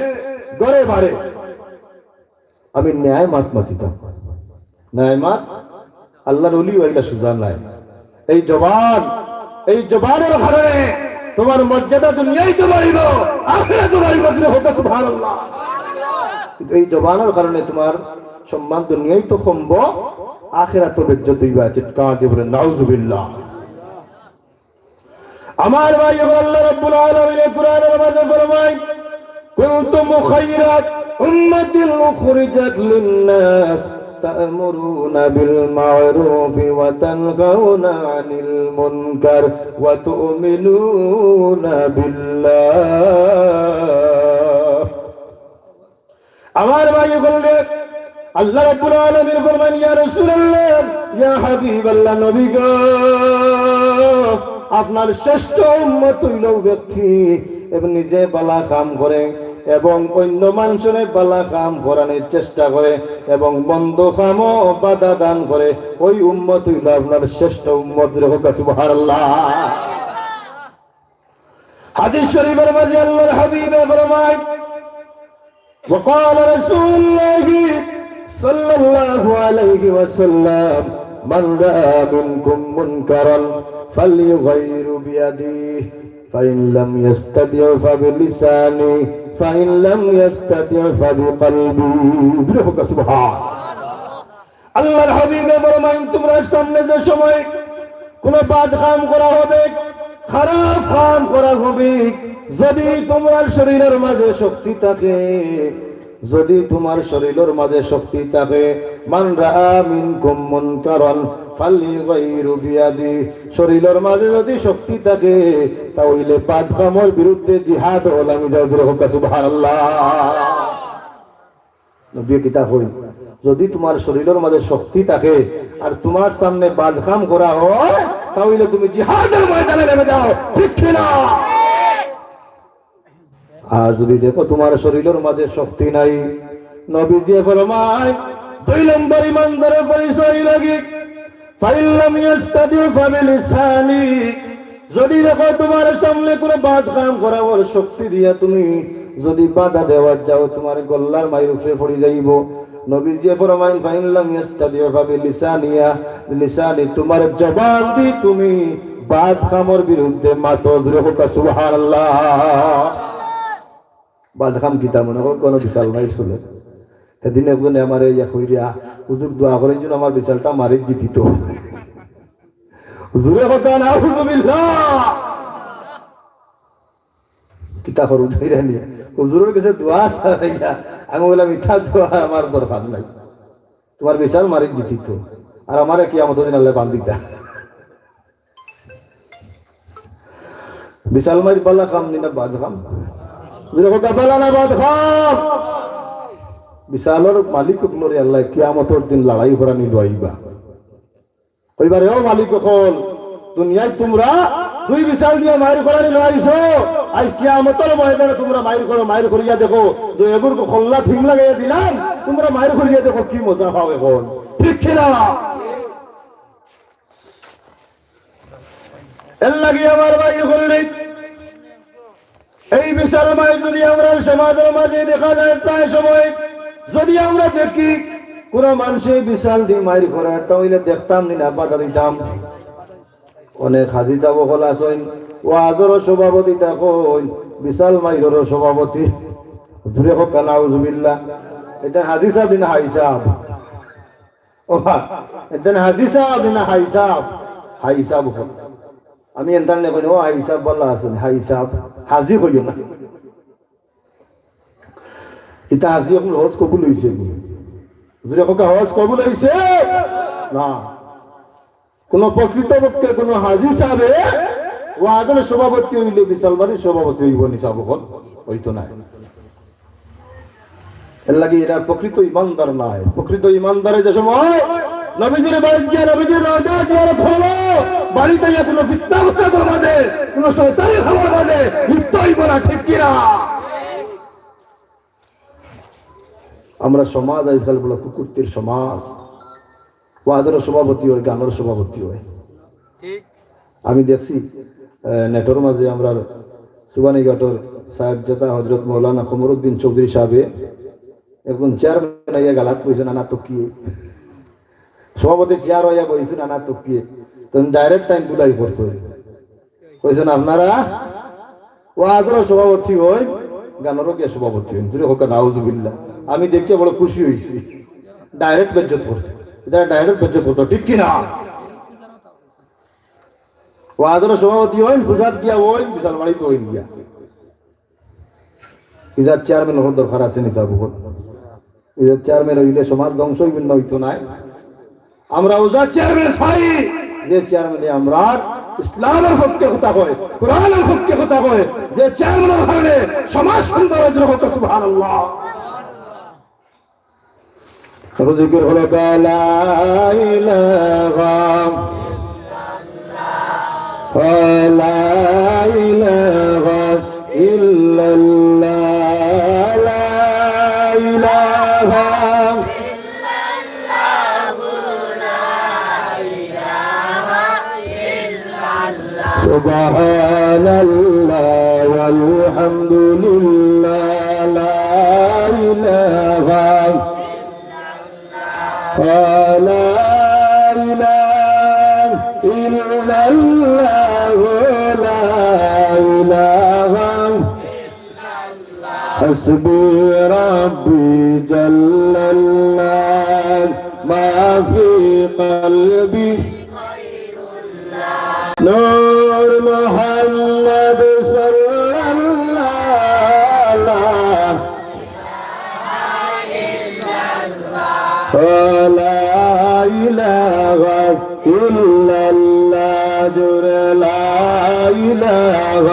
ঘরে বারে আমি ন্যায় মাত মাতিতাম। ন্যায় মাত, আল্লাহর ওলি অইলা সুজা নায়। এই জবান, এই জবানর কারণে তোমার মর্যাদা দুনিয়াইতো বাড়িবো, আখেরাতো বাড়িবো। জোরে কউক্কা সুবহানাল্লাহ। কিন্তু এই জবানর কারণে তোমার সম্মান দুনিয়াইতো কমবো, আখেরাতো বেইজ্জত অইবা। চিৎকার দিয়া বলেন নাউজুবিল্লাহ। আমার ভাই, আল্লাহ রাব্বুল আলামিনে কোরআনর মাঝে ফরমাইন, "কুনতুম খায়রা উম্মাতিন উখরিজাত লিন-নাস তা'মুরুনা বিল মা'রুফি ওয়া তানহাউনা আনিল মুনকার ওয়া তু'মিনুনা বিল্লাহ।" আমার ভাই অকলরে, আল্লাহ রাব্বুল আলামিন ফরমাইন, "ইয়া রাসূলুল্লাহ, ইয়া হাবিবাল্লাহ, নবী গো, আপনার শ্রেষ্ঠ উম্মত অইলো ব্যক্তি এবং নিজে ভালা কাম করে এবং অইন্য মানষরে ভালা কাম করানির চেষ্টা করে এবং মন্দ কামো বাধা দান করে, ওই উম্মত অইলো আপনার শ্রেষ্ঠ উম্মত।" জোরে কউক্কা সুবহানাল্লাহ। হাদিস শরীফর মাঝে আল্লাহর হাবিবে ফরমাইন, وقال رسول الله صلى الله عليه وسلم، من رأى منكم منكرا فليغير بيده، فإن لم يستطع فبلسانه، فإن لم يستطع فبقلبه। জোরে কউক্কা সুবহান। আল্লাহর হাবিবে ফরমাইন, তোমরার সামনে যে সময় কোনো বদ কাম করা হবে, খারাপ কাম করা হবে, যদি তোমার শরীলর মাঝে শক্তি থাকে, যদি তোমার শরীলর মাঝে শক্তি থাকে, من رأى منكم منكرا فليغيره بيده, শরীলর মাঝে যদি শক্তি থাকে, তা অইলে বদ কামর বিরুদ্ধে জিহাদো লামি যাও। জোরে কউক্কা সুবহানাল্লাহ। নবীয়ে কিতা কইন, যদি তোমার শরীলর মাঝে শক্তি থাকে আর তোমার সামনে বদ কাম করা হয়, তা অইলে তুমি জিহাদর ময়দানে নেমে যাও, ঠিক কি না? আর যদি দেখো তোমার শরীলর মাঝে শক্তি নাই, নবীজিয়ে ফরমাইন, দুই নম্বর ইমানদারর পরিচয় অইলো গি, فإن لم يستطع فبلسانه, যদি দেখো তোমার সামনে কোনো বদ কাম করার শক্তি দিয়া তুমি যদি বাধা দেওয়াত যাও, তোমার গলার মাইর উপরে পড়ি যাইবো। নবীজিয়ে ফরমাইন, فإن لم يستطع فبلسانه, লিসানি, তোমার জবান দি তুমি বদ কামর বিরুদ্ধে মাতো। জোরে কউক্কা সুবহানাল্লাহ। বদ কাম কিতা মনে করো, কোনো বিশাল মাইর চলে। সেদিন একজনে আমারে ইয়া কইরা, "হুজুর, দোয়া করইন যেন আমার বিশালটা মারিত জিতিতো।" জোরে কউক্কা নাউজুবিল্লাহ। কিতা করো, ধইরা নি? হুজুরর গেছে দোয়া চাইরা। আমি কইলাম, "ইতা দোয়া আমার দরকার নাই। তোমার বিশাল মারিত জিতিতো। আর আমারে কিয়ামতর দিন আল্লায় বান্ধিতা।" বিশাল মাইর বালা কাম নি না বদ কাম? জোরে কউক্কা, বালা না বদ কাম? বিশালর মালিক অকলরে আল্লায় কিয়ামতর দিন লড়াই করানি লইবা। কইবা রে, "ও মালিক অকল, দুনিয়াত তোমরা দুই বিশাল দিয়া মাইর করানি লইছো, আইজ কিয়ামতর ময়দানে তুমরা মাইর করো, মাইর করিয়া দেখো, দুই এগুর কল্লা থিং লাগাইয়া দিলাম, তুমরা মাইর করিয়া দেখো কি মজা পাও অখন, ঠিক কি না? এর লাগি আমার ভাই অকল, এই বিশাল মাইর যুদি আমরার সমাজর মাঝে দেখা যায় প্রায় সময়, যুদি আমরা দেখি কুনু মানষে বিশাল দি মাইর করের, তা অইলে দেখতাম নি না, বাধা দিতাম। অনেক হাজি সাব অকল আছইন, ওয়াজরও সভাপতি থাকইন, বিশাল মাইররও সভাপতি। জুরে কউক্কা নাউজুবিল্লাহ। ইতা হাজি সাব নি না হাজি সাব? ও বা, ইতা হাজি সাব নি না হাজি সাব? হাজি সাব অকল। আমি এনতার নে কই, ও হাজি সাব ভালা আছইন, হাজি সাব, হাজি কইও না। ইতা হাজি অকলর হজ কবুল অইছে নি? জুরে কউক্কা, হজ কবুল অইছে? না। কুনু প্রকৃতপক্ষে কুনু হাজি সাবে ওয়াজর সভাপতি অইলে বিশাল মাইরর সভাপতি অইবো নি সাব অকল? অইতো নায়। এর লাগি এরা প্রকৃত ইমানদার নায়। প্রকৃত ইমানদারে যে সময় নবীজির বাড়িত গিয়া নবীজির রওজা জিয়ারত করবো, বাড়িত আইয়া কুনু ফিতনা ফসাদর মাঝে, কুনু শয়তানি কামর মাঝে লিপ্ত অইবো না, ঠিক কি না? আমরার সমাজ আইজকাল বড় কুকীর্তির সমাজ। ওয়াজর সভাপতি অয়, গানর সভাপতি অয়। ঠিক। আমি দেখছি, আহ, নেটর মাঝে আমরার সুবানীঘাটর সাহেবজাদা হযরত মাওলানা কমরুদ্দিন চৌধুরী সাবে একজন চেয়ারম্যান আইয়া গালাত কইছইন, আনা তো কি? সভাপতি চেয়ারো আইয়া বইছইন, আনা তো কি? তখন direct তাইন ধুলাই পড়ছইন। কইছইন, আপনারা ওয়াজরও সভাপতি অইন, গানরও গিয়া সভাপতি অইন। জুরে কউক্কা নাউজুবিল্লাহ। আমি দেখিয়া বড় খুশি অইছি। Direct বেইজ্জত করছে। ইতারে direct বেইজ্জত করতো, ঠিক কি না? ওয়াজরও সভাপতি অইন, পূজাত গিয়া অইন, বিশাল মাইরো অইন গিয়া। ইজার চেয়ারম্যান অওয়ার দরকার আছে নি সাব অকল? ইজার চেয়ারম্যান অইলে সমাজ ধ্বংস অইবো না, অইতো নায়? আমরা অউজা চেয়ারম্যান চাই, যে চেয়ারম্যানে আমরার ইসলামর পক্ষে কথা কয়, কোরআনর পক্ষে কথা কয়, যে চেয়ারম্যানর কারণে সমাজ সুন্দর অইতো। জুরে কউক্কা সুবহানাল্লাহ। আরো জিকির অইলো, লা ইলাহা, লা ইলাহা ইল্লাল্লাহ, লা ইলাহা। سبحان الله والحمد لله، لا إله، لا إله إلا الله، لا إله. حسبي ربي جل الله، ما في قلبي نور محمد صلى الله. لا إله إلا الله، جل لا إله.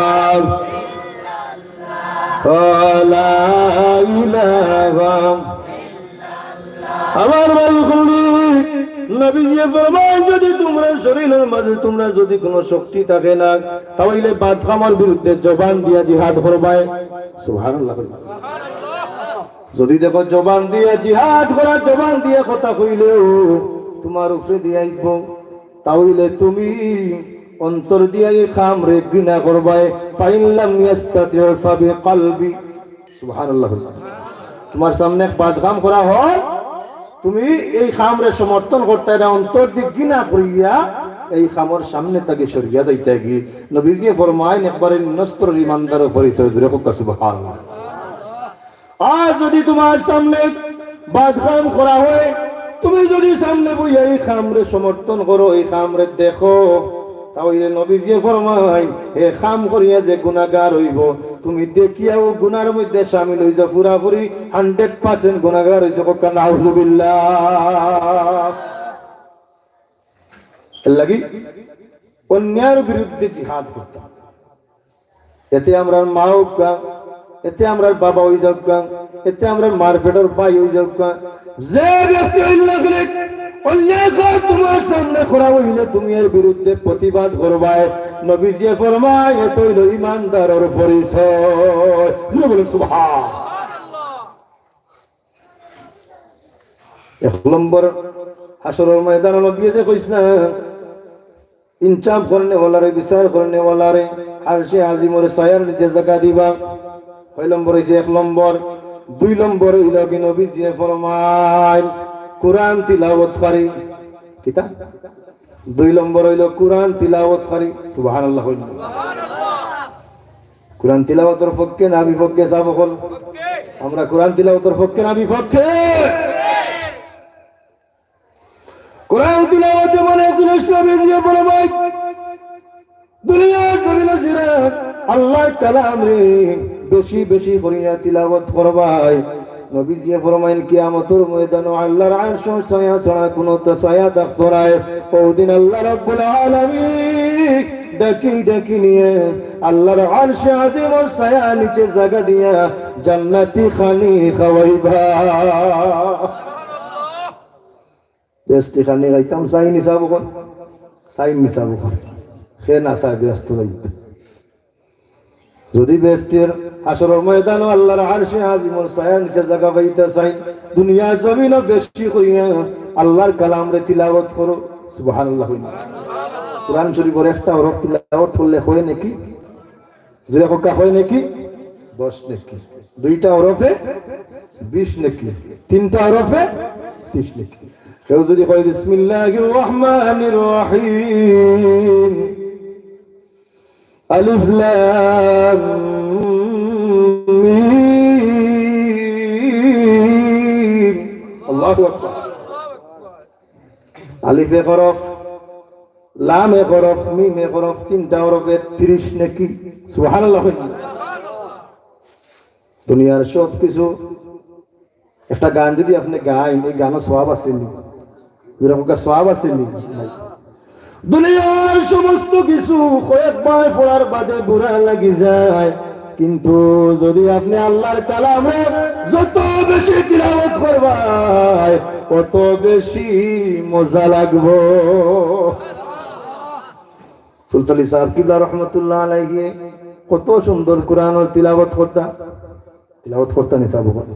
لا إله. আমার ভাই অকল, নবীজিয়ে ফরমাইন, যুদি তুমরার শরীলর মাঝে তুমরার যুদি কুনু শক্তি থাকে না, তা অইলে বাদ কামর বিরুদ্ধে জবান দিয়া জিহাদ করবায়। সুবহানাল্লাহ। যুদি দেখো জবান দিয়া জিহাদ করা, জবান দিয়া কথা কইলেও তুমার উপরে দিয়া আইবো, তা অইলে তুমি অন্তর দিয়া ই কামরে ঘৃণা করবায়। فإن لم يستطع فبقلبه. সুবহানাল্লাহ। তুমার সামনে এক বাদ কাম করা অয়, তুমি ই কামরে সমর্থন করতায় না, অন্তর দি ঘৃণা করিয়া ই কামর সামনে থাকি সরিয়া যাইতায় গি। নবীজিয়ে ফরমাইন, একবারে নিম্নস্তরর ইমানদারর পরিচয়। জুরে কউক্কা সুবহানাল্লাহ। আর যুদি তুমার সামনে বাদ কাম করা অয়, তুমি যুদি সামনে বইয়া ই কামরে সমর্থন করো, ই কামরে দেখো, তা অইলে নবীজিয়ে ফরমাইন, হে কাম করিয়া যে গুনাগার অইবো, তুমি দেখিয়াও গুনার মধ্যে শামিল অইযাও, পুরাপুরি hundred percent গুনাগার অইযাও। কউক্কা নাউজুবিল্লাহ। এর লাগি অন্যায়র বিরুদ্ধে জিহাদ করতাম। এতে আমরার মা অউক্কা, এতে আমরার বাবা অইযাউক্কা, এতে আমরার মার পেটর ভাই অইযাউক্কা, যে ব্যক্তি অইলো না কেনে, অন্যায় কাম তুমার সামনে করা অইলে তুমি এর বিরুদ্ধে প্রতিবাদ করবায়। নবীজিয়ে ফরমায়, এটা অইল ইমানদারর পরিচয়। জোরে বলুন সুবহান। এক নম্বর, হাশরর ময়দানো নবীয়ে যে কইছলা, ইনসাফ করনেওয়ালারে, বিচার করনেওয়ালারে, আরশে আজিমর ছায়ার নিচে জাগা দিবা। কয় নম্বর অইছে? এক নম্বর। দুই নম্বর অইল কি, নবীজিয়ে ফরমাইন, কোরআন তিলাওয়াতকারী। কিতা? দুই নম্বর অইল কোরআন তিলাওয়াতকারী। সুবহানাল্লাহ অইল। কোরআন তিলাওয়াতর পক্ষে না বিপক্ষে, সাব অকল? আমরা কোরআন তিলাওয়াতর পক্ষে না বিপক্ষে? কোরআন তিলাওয়াত এমন এক জিনিস, নবীজিয়ে ফরমাইন, দুনিয়ার জমিনো যারা আল্লাহর কালামরে বেশি বেশি করিয়া তিলাওয়াত করবায়, নবীজিয়ে ফরমাইন, কিয়ামতর ময়দানো আল্লাহর আরশর ছায়া ছাড়া কুনু তো ছায়া থাকতো নায়। অউ দিন আল্লাহ রাব্বুল আলামিন ডাকি ডাকি নিয়া আল্লাহর আরশে আজিমর ছায়া নিচে জাগা দিয়া জান্নাতি খানি খাওয়াইবা। বেহেস্তি খানি খাইতাম চাইন নি, সাব অকল? চাইন নি, সাব অকল? কে না চায় বেহেস্তো যাইতো? যদি বেহেস্তির হাশরর ময়দানো আল্লাহর আরশে আজিমর ছায়ার নিচে জাগা পাইতা চাইন, দুনিয়ার জমিনো বেশি করিয়া আল্লাহর কালামরে তিলাওয়াত করো। সুবহানাল্লাহ। কোরআন শরীফর একটা হরফ তিলাওয়াত করলে হয় নেকি? জোরে কউক্কা, হয় নেকি? দশ নেকি। দুইটা হরফে বিশ নেকি। তিনটা হরফে ত্রিশ নেকি। কেউ যদি কয়, বিসমিল্লাহির রহমানির রহিম, আলিফ লাম মিম, আল্লাহু আকবার। আলিফ এক হরফ, লাম এক হরফ, মিম এক হরফ, তিনটা হরফে ত্রিশ নেকি। সুবহানাল্লাহ। দুনিয়ার সব কিছু, একটা গান যদি আপনে গাইন, এই গানো সওয়াব আছে নি? জোরে কউক্কা, সওয়াব আছে নি? দুনিয়ার সমস্ত কিছু কয়েকবার পড়ার বাদে বুরা লাগি যায়, কিন্তু যদি আপনে আল্লাহর কালামরে যত বেশি তিলাওয়াত করবায়, অত বেশি মজা লাগবো। ফুলতলি সাহেব কিবলা রহমতুল্লাহ আলাইহি কত সুন্দর কোরআনর তিলাওয়াত করতা। তিলাওয়াত করতা নি সাব অকল?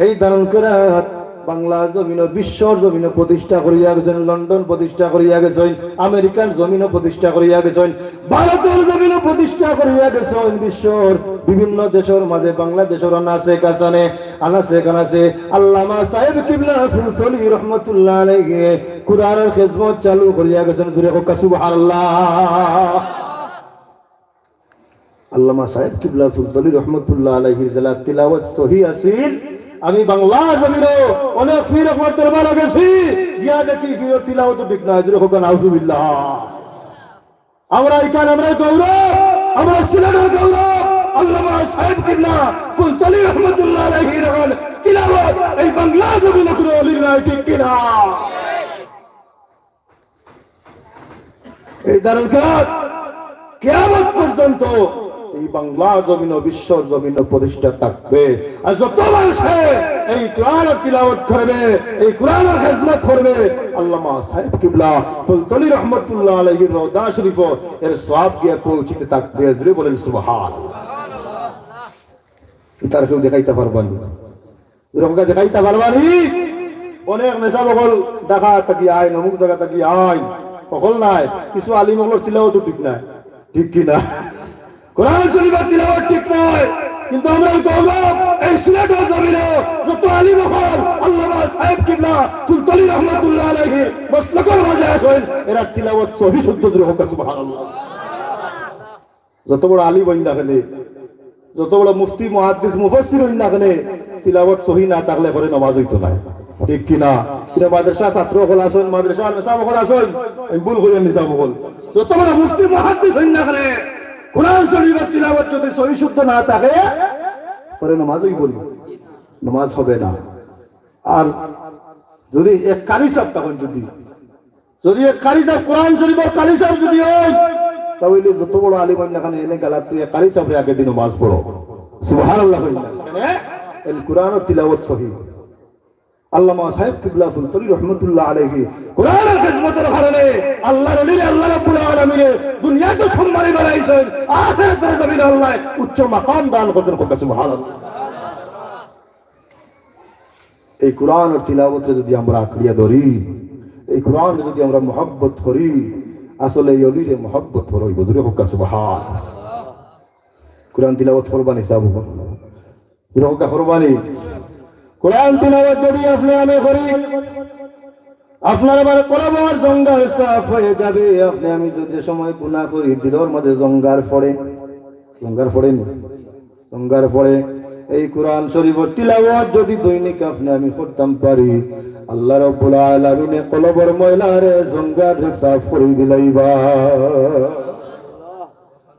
এই দারুল কেরাত বাংলার জমিনো, বিশ্বর জমিনো প্রতিষ্ঠা করিয়া গেছইন, লন্ডন প্রতিষ্ঠা করিয়া গেছইন, আমেরিকার জমিনো প্রতিষ্ঠা করিয়া গেছইন, ভারতর জমিনো প্রতিষ্ঠা করিয়া গেছইন, বিশ্বর বিভিন্ন দেশর মাঝে, বাংলাদেশর আনাচে কানাচে, আনাচে কানাচে আল্লামা সাহেব কিবলা ফুলতলি রহমতুল্লাহ আলাইহি কোরআনর খেদমত চালু করিয়া গেছইন। জোরে কউক্কা সুবহানাল্লাহ। আল্লামা সাহেব কিবলা ফুলতলি রহমতুল্লাহ আলাইহির যেলা তিলাওয়াত সহি আছিল, আমি বাংলা জমিনো অনেক পীর অকলর দরবারো গেছি, গিয়া দেখি পীরর তিলাওয়াত ঠিক নায়। জোরে কউক্কা নাউজুবিল্লাহ। আমরা ইখান, আমরা গৌরব, আমরা সিলেটর গৌরব, আল্লামা সাহেব কিবলা ফুলতলি রহমতুল্লাহ আলাইহির তিলাওয়াত এই বাংলা জমিনো কুনু অলির নাই, ঠিক কিনা? এই দারুল কেরাত কিয়ামত পর্যন্ত এই বাংলা জমিনো, বিশ্বর জমিনো প্রতিষ্ঠা থাকবে। আর যত মানষে এই কোরআনর তিলাওয়াত করবে, এই কোরআনর খেদমত করবে, আল্লামা সাহেব কিবলা ফুলতলি রহমতুল্লাহ আলাইহির রওজা শরীফো এর সওয়াব গিয়া পৌঁছিতে থাকবে। জোরে বলেন সুবহান। ইতার কেউ দেখাইতা পারবা নি? জোরে কউক্কা, দেখাইতা পারবা নি? অনেক মেসাব অকল ঢাকা থাকি আইন, অমুক জাগা থাকি আইন, অকল নায়, কিছু আলিম অকলর তিলাওয়াতও ঠিক নায়, ঠিক কিনা? কোরআন শরীফর তিলাওয়াত ঠিক নায়, কিন্তু আমরার গৌরব এই সিলেটর জমিনো যত আলিম অকল আল্লামা সাহেব কিবলা ফুলতলি রহমতুল্লাহ আলাইহির মাসলাকর মাঝে আছইন, এরার তিলাওয়াত সহি শুদ্ধ। জোরে কউক্কা সুবহানাল্লাহ। যত বড় আলিম অইন না কেনে, যত বড় মুফতি, মুহাদ্দিস, মুফাসসির অইন না কেনে, তিলাওয়াত সহি না থাকলে পরে নমাজ অইতো নায়। ঠিক কিনা? ইনো মাদ্রাসা ছাত্র অকল আছইন, মাদ্রাসা মেসাব অকল আছইন, আমি ভুল কইয়ার নি সাব অকল। যত বড় মুফতি, মুহাদ্দিস অইন না কেনে, কোরআন শরীফর তিলাওয়াত যদি সহি শুদ্ধ না থাকে, পরে নমাজ অইবো নি? নমাজ হবে না। আর যদি এক কারি সাব তখন যদি যদি এক কারি সাব, কোরআন শরীফর কারি সাব যদি অইন, তা অইলে যত বড় আলিম অইন না কেনে, এনে গালাত তুই এক কারি সাবরে আগে দি নমাজ পড়ো। সুবহানাল্লাহ অইন না কেনে? এন কোরআনর তিলাওয়াত সহি। আল্লামা সাহেব কিবলা ফুলতলি রহমতুল্লাহ আলাইহি কোরআনের খেদমতের কারণে আল্লাহর ওলিরে আল্লাহ রাব্বুল আলামিনে দুনিয়াত সম্মানী বানাইছইন, আখিরাতের জমিনে আল্লাহ উচ্চ মাকাম দান করছইন। কউক্কা সুবহানাল্লাহ। এই কোরআনর তিলাওয়াতরে যুদি আমরা আঁকড়িয়া ধরি, এই কোরআনরে যুদি আমরা মহব্বত করি, আসলে এই ওলিরে মহব্বত করা অইবো। জুরে কউক্কা সুবহান। কোরআন তিলাওয়াত করবানি সাবু, জুরে কউক্কা করবানি। কোরআন তিলাওয়াত যুদি আপনে আমি করি, আপনার আমার কলবর জঙ্গার সাফ অইযাবে। আপনে আমি যুদি যে সময় গুনা করি, দিলর মাঝে জঙ্গার পড়ে, জঙ্গার পড়ে নি? জঙ্গার পড়ে। এই কোরআন শরীফর তিলাওয়াত যুদি দৈনিক আপনে আমি করতাম পারি, আল্লাহ রাব্বুল আলামিনে কলবর ময়লারে জঙ্গারে সাফ করি দিলাইবা।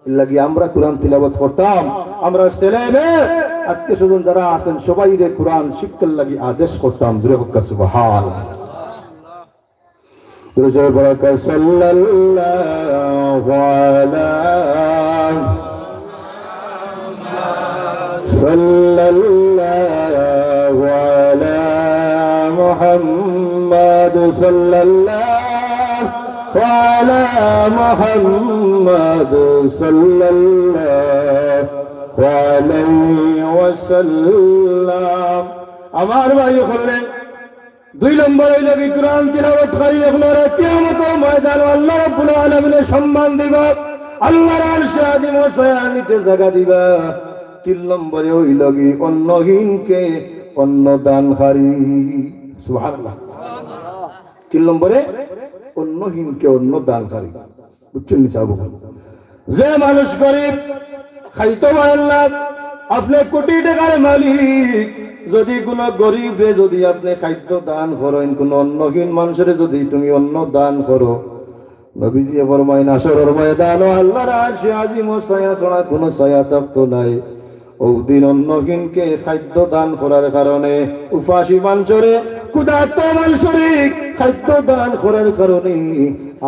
এর লাগি আমরা কোরআন তিলাওয়াত করতাম, আমরা ছেলে মেয়ে, আত্মীয় স্বজন যারা আছেন সবাইরে কোরআন শিক্ষার লাগি আদেশ করতাম। জুরে কউক্কা সুবহান। দুরূদ শরীফ পড়া কর, সাল্লাল্লাহু আলা, সাল্লাল্লাহু আলা মুহাম্মাদ, সাল্লাল্লাহু আলা মুহাম্মাদ, সাল্লাল্লাহু আলাইহি ওয়াসাল্লাম। আমার ভাই অকলরে, দুই নম্বর অইলো কি, কোরআন তিলাওয়াতকারী অকলরে কিয়ামতর ময়দানো আল্লাহ রাব্বুল আলামিনে সম্মান দিবা, আল্লাহর আরশে আজিমর ছায়ার নিচে জাগা দিবা। তিন নম্বরে অইলো কি, অন্নহীনকে অন্ন দানকারী। সুবহানাল্লাহ। তিন নম্বরে অন্নহীনকে অন্ন দানকারী। বুঝছইন নি সাবু? যে মানুষ গরিব, খাইতো পারের না, আপনে কোটি টেকার মালিক, যুদি কুনু গরিবরে যুদি আপনে খাদ্য দান করইন, কুনু অন্নহীন মানষরে যুদি তুমি অন্ন দান করো, নবীজিয়ে ফরমাইন, হাশরর ময়দানো আল্লাহর আরশে আজিমর ছায়া ছাড়া কুনু ছায়া থাকতো নায়। অউ দিন অন্নহীনকে খাদ্য দান করার কারণে, উপাসী মানষরে, ক্ষুধার্ত মানষরে খাদ্য দান করার কারণে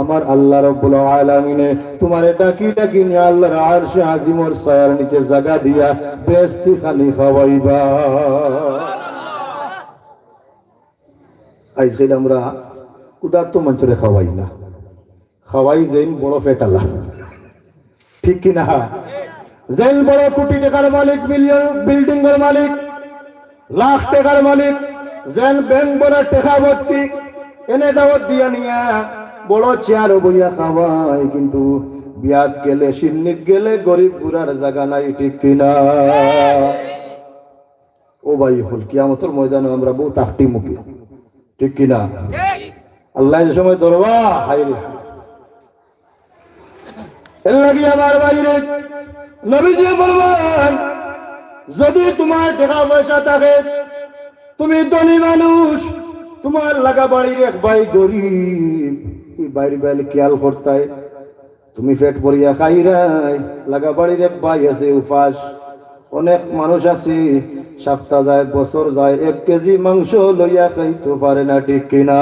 আমার আল্লাহ রাব্বুল আলামিনে তুমারে ডাকি ডাকি নিয়া আল্লাহর আরশে আজিমর ছায়ার নিচে জাগা দিয়া বেহেস্তি খানি খাওয়াইবা। আইজকাইল আমরা ক্ষুধার্ত মানষরে খাওয়াই না, খাওয়াই যেইন বড় পেটআলা, ঠিক কি না? যেইন বড় কোটি টেকার মালিক, মিলিয়ন বিল্ডিংর মালিক, লাখ টেকার মালিক, যেইন ব্যাংক ভরা টেকা ভর্তি, এনে দাওয়াত দিয়া নিয়া বড় চেয়ারো বইয়া খাওয়াই, কিন্তু বিয়াত গেলে, শিন্নিত গেলে গরিব গুরার জাগা নাই, ঠিক কি না? ও ভাই অকল, কিয়ামতর ময়দানো আমরা বউত আখটি মুখে, ঠিক কি না? আল্লায় যে সময় ধরবা, হায় রে। এর লাগি আমার ভাইরে, নবীজিয়ে ফরমাইন, যুদি তুমার টেকা পয়সা থাকে, তুমি ধনী মানুষ, তুমার লাগা বাড়ির এক ভাই গরিব, ই ভাইর বায় খেয়াল করতায়, তুমি পেট ভরিয়া খাইরায়, লাগা বাড়ির এক ভাই আছে উপাস। অনেক মানুষ আছে, সাপ্তা যায়, বছর যায়, এক কেজি মাংস লইয়া খাইতো পারে না, ঠিক কি না?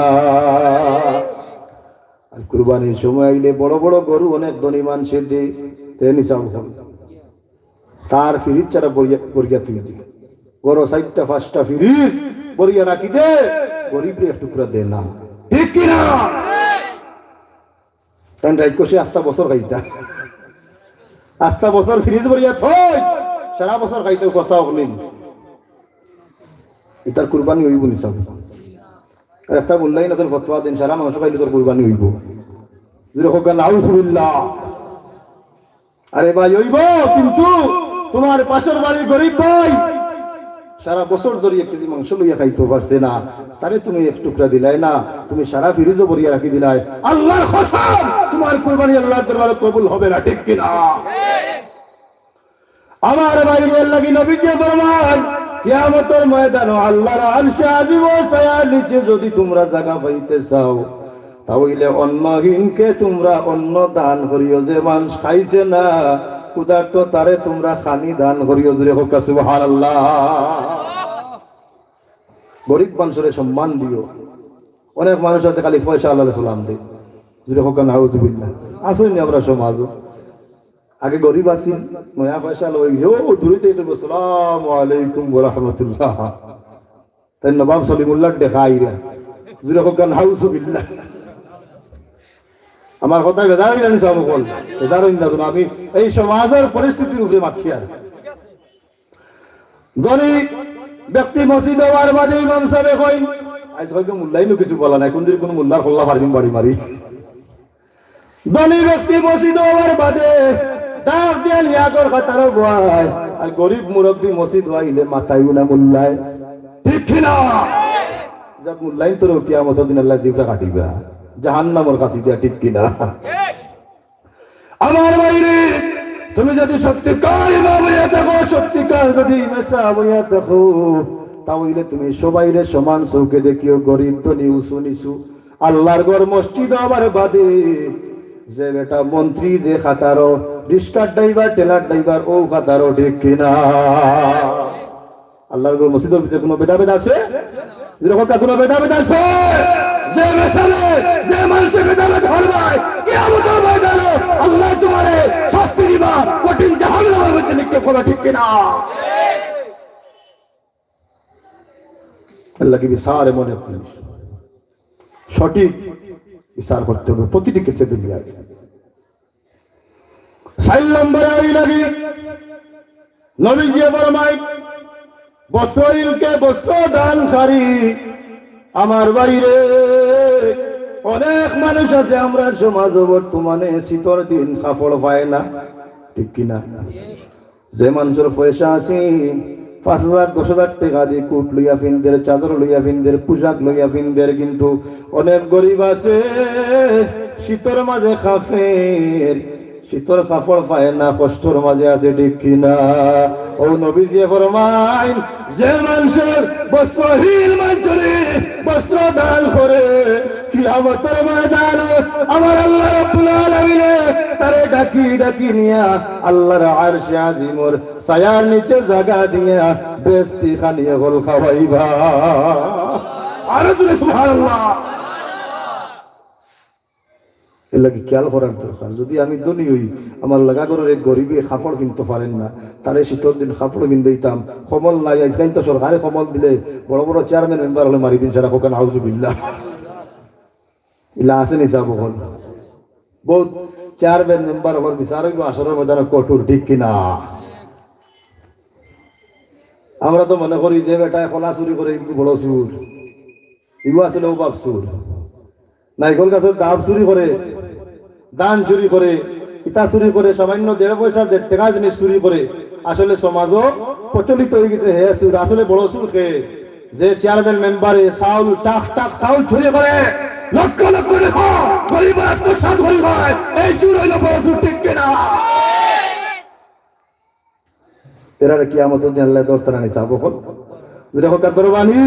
আর কুরবানির সময় আইলে বড় বড় গরু অনেক ধনী মানষে দেয়, তে নিছাব। তার ফিরিজ ছাড়া ভরিয়া, ভরিয়া থুই দে। ঘরো চাইরটা পাঁচটা ফিরিজ ভরিয়া রাখি দে, গরিবরে এক টুকরা দে না, ঠিক কি না? তাইন রাইত কষে আস্তা বছর খাইতা। আস্তা বছর ফিরিজ ভরিয়া থই, সারা বছর খাইতা, কথা অকলিন। ইতার কুরবানি অইবো নি সাব? আর একটা বললাই না, তোর ফতোয়া দেইন, সারা মাংস খাইলে তোর কুরবানি অইবো। জুরে কউক্কা, নাউজুবিল্লাহ। আরে ভাই, অইবো, কিন্তু তুমার পাশর বাড়ির গরিব ভাই সারা বছর ধরি এক কেজি মাংস লইয়া খাইতো পারছে না, তারে তুমি এক টুকরা দিলায় না, তুমি সারা ফিরিজো ভরিয়া রাখি দিলায়। আল্লাহর কসম, তুমার কুরবানি আল্লাহর দরবারে কবুল হবে না, ঠিক কি না? আমার ভাইরে, এর লাগি নবীজিয়ে ফরমাইন, কিয়ামতর ময়দানো আল্লাহর আরশে আজিমর ছায়ার নিচে যুদি তুমরা জাগা পাইতে চাও, তা অইলে অন্নহীনকে তুমরা অন্ন দান করিও, যে মানষ খাইছে না, ক্ষুধার্ত, তারে তুমরা খানি দান করিও। জুরে কউক্কা সুবহানাল্লাহ। গরিব মানষরে সম্মান দিও। অনেক মানুষ আছে খালি পয়সাআলারে সালাম দেয়। জুরে কউক্কা নাউজুবিল্লাহ। আছে নি আমরার সমাজো? আগে গরিব আছিল, নয়া পয়সাআলা অইগেছে, ও দূরে থাকি কইবো, "আসসালামু আলাইকুম ওয়া রাহমাতুল্লাহ।" তাইন নবাব সলিমুল্লাহর দেখা আইরা। জুরে কউক্কা, নাউজুবিল্লাহ। আমার কথায় বেজার অইলা নি সাব অকল? বেজার অইন না যেন। আমি এই সমাজর পরিস্থিতির উপরে মাতছি আর। ধনী ব্যক্তি মসজিদ অওয়ার বাদে ইমাম সাবে কইন, আইজ হয়তো মোল্লাইনও কিছু বলা নাই, কুনদিন কুনু মোল্লার কল্লা ফাড়িলিমু বাড়ি মারি। ধনী ব্যক্তি মসজিদ অওয়ার বাদে ডাক দিয়া নিয়া আগর কাতারো বওয়ায়, আর গরিব মুরব্বি মসজিদ অইলে মাতাইও না মোল্লায়। ঠিক কি না? যাক, মোল্লাইনতরেও কিয়ামতর দিন আল্লায় জিবরা কাটিবা জাহান্নামর কাছি দিয়া, ঠিক কি না? আমার ভাইরে, তুমি যদি সত্যিকার ইমাম অইয়া থাকো, সত্যিকার যদি ইমাম সাব অইয়া থাকো, তা অইলে তুমি সবাইরে সমান চউখে দেখিও, গরিব ধনী উঁচু নিচু। আল্লার ঘর মসজিদ অওয়ার বাদে যে বেটা মন্ত্রী যে কাতারো, রিক্সার ড্রাইভার, ঠেলার ড্রাইভার অউ কাতারো, ঠিক কি না? আল্লার ঘর মসজিদর ভিতরে কুনু ভেদাভেদ আছে? জুরে কউক্কা, কুনু ভেদাভেদ আছে? যে মেসালে, যে মানষে ভেদাভেদ করবায়, কিয়ামতর ময়দানো আল্লায় তুমারে শাস্তি দিবা, কঠিন জাহান্নামর মধ্যে নিক্ষেপ করবা, ঠিক কি না? এর লাগি বিচার এমন এক জিনিস, সঠিক বিচার করতে হবে প্রতিটি ক্ষেত্রে দুনিয়ায়। চাইর নম্বরে অউ লাগি নবীজিয়ে ফরমাইন, বস্ত্রহীনকে বস্ত্র দানকারী। আমার ভাইরে, অনেক মানুষ আছে আমরার সমাজো বর্তমানে শীতর দিন কাপড় পায় না, ঠিক কি না? যে মানষর পয়সা আছে, পাঁচ হাজার, দশ হাজার টেকা দি কুট লইয়া ফিন্দের, চাদর লইয়া ফিন্দের, পোশাক লইয়া ফিন্দের, কিন্তু অনেক গরিব আছে, শীতর মাঝে কাফের, শীতর কাপড় পায় না, কষ্টর মাঝে আছে, ঠিক কি না? অউ নবীজিয়ে ফরমাইন, যে মানষর বস্ত্রহীন মানষরে বস্ত্র দান করে, কিয়ামতর ময়দানো আমার আল্লাহ রাব্বুল আলামিনে তারে ডাকি ডাকি নিয়া আল্লার আরশে আজিমর ছায়ার নিচে জাগা দিয়া বেহেস্তি খানি অকল খাওয়াইবা। আরো জুরে সুবহানাল্লাহ। এর লাগি খিয়াল করার দরকার। যদি আমি ধনী অই, আমার লাগা ঘরর এক গরিবে কাপড় কিনতো পারের না, তারে শীতর দিন কাপড় কিন দিতাম, কম্বল নাই, আইজকাইল তো সরকারে কম্বল দিলে বড় বড় চেয়ারম্যান মেম্বার অকলে মারি দিন সারা, কউক্কা নাউজুবিল্লাহ। ইলা আছে নি সাব অকল? বউত চেয়ারম্যান মেম্বার অকলর বিচার অইবো হাশরর ময়দানো কঠোর, ঠিক কি না? আমরা তো মনে করি যে বেটায় কলা চুরি করে, ইগু বড় চুর, ইগু আসলে অউ বাপ চুর। নাইকল গাছর ডাব চুরি করে, ধান চুরি করে, ইতা চুরি করে, সামান্য দেড় পয়সা, দেড় টেকা জিনিস চুরি করে, আসলে সমাজো প্রচলিত অইগেছে হে চুর, আসলে বড় চুর কে? যে চেয়ারম্যান মেম্বারে চাউল, টাক টাক চাউল চুরি করে, লক্ষ লক্ষ টেকা গরিব আত্মসাৎ করি খায়, এই চুর অইলো বড় চুর, ঠিক কি না? এরারে কিয়ামতর দিন আল্লায় ধরতা না নি সাব অকল? জুরে কউক্কা ধরবা নি?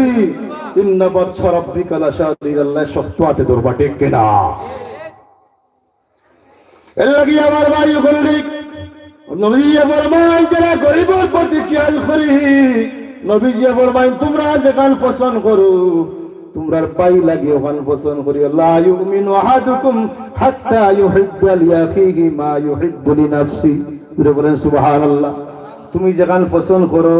ইন্না বাতশা রাব্বিকা লাশাদীদ, আল্লায় শক্ত আতে ধরবা, ঠিক কি না? এর লাগি আমার ভাই অকল, নবীজিয়ে ফরমাইন, যেরা গরিবর প্রতি খিয়াল করি, নবীজিয়ে ফরমাইন, তুমরা যেখান পছন্দ করো, তুমরার ভাই লাগি অখান পছন্দ করিও। লা ইউমিনু আহাদুকুম হাত্তা ইউহিব্বা লিআখিহি মা ইউহিব্বু লিনাফসি। জুরে বলেন সুবহানাল্লাহ। তুমি যেখান পছন্দ করো,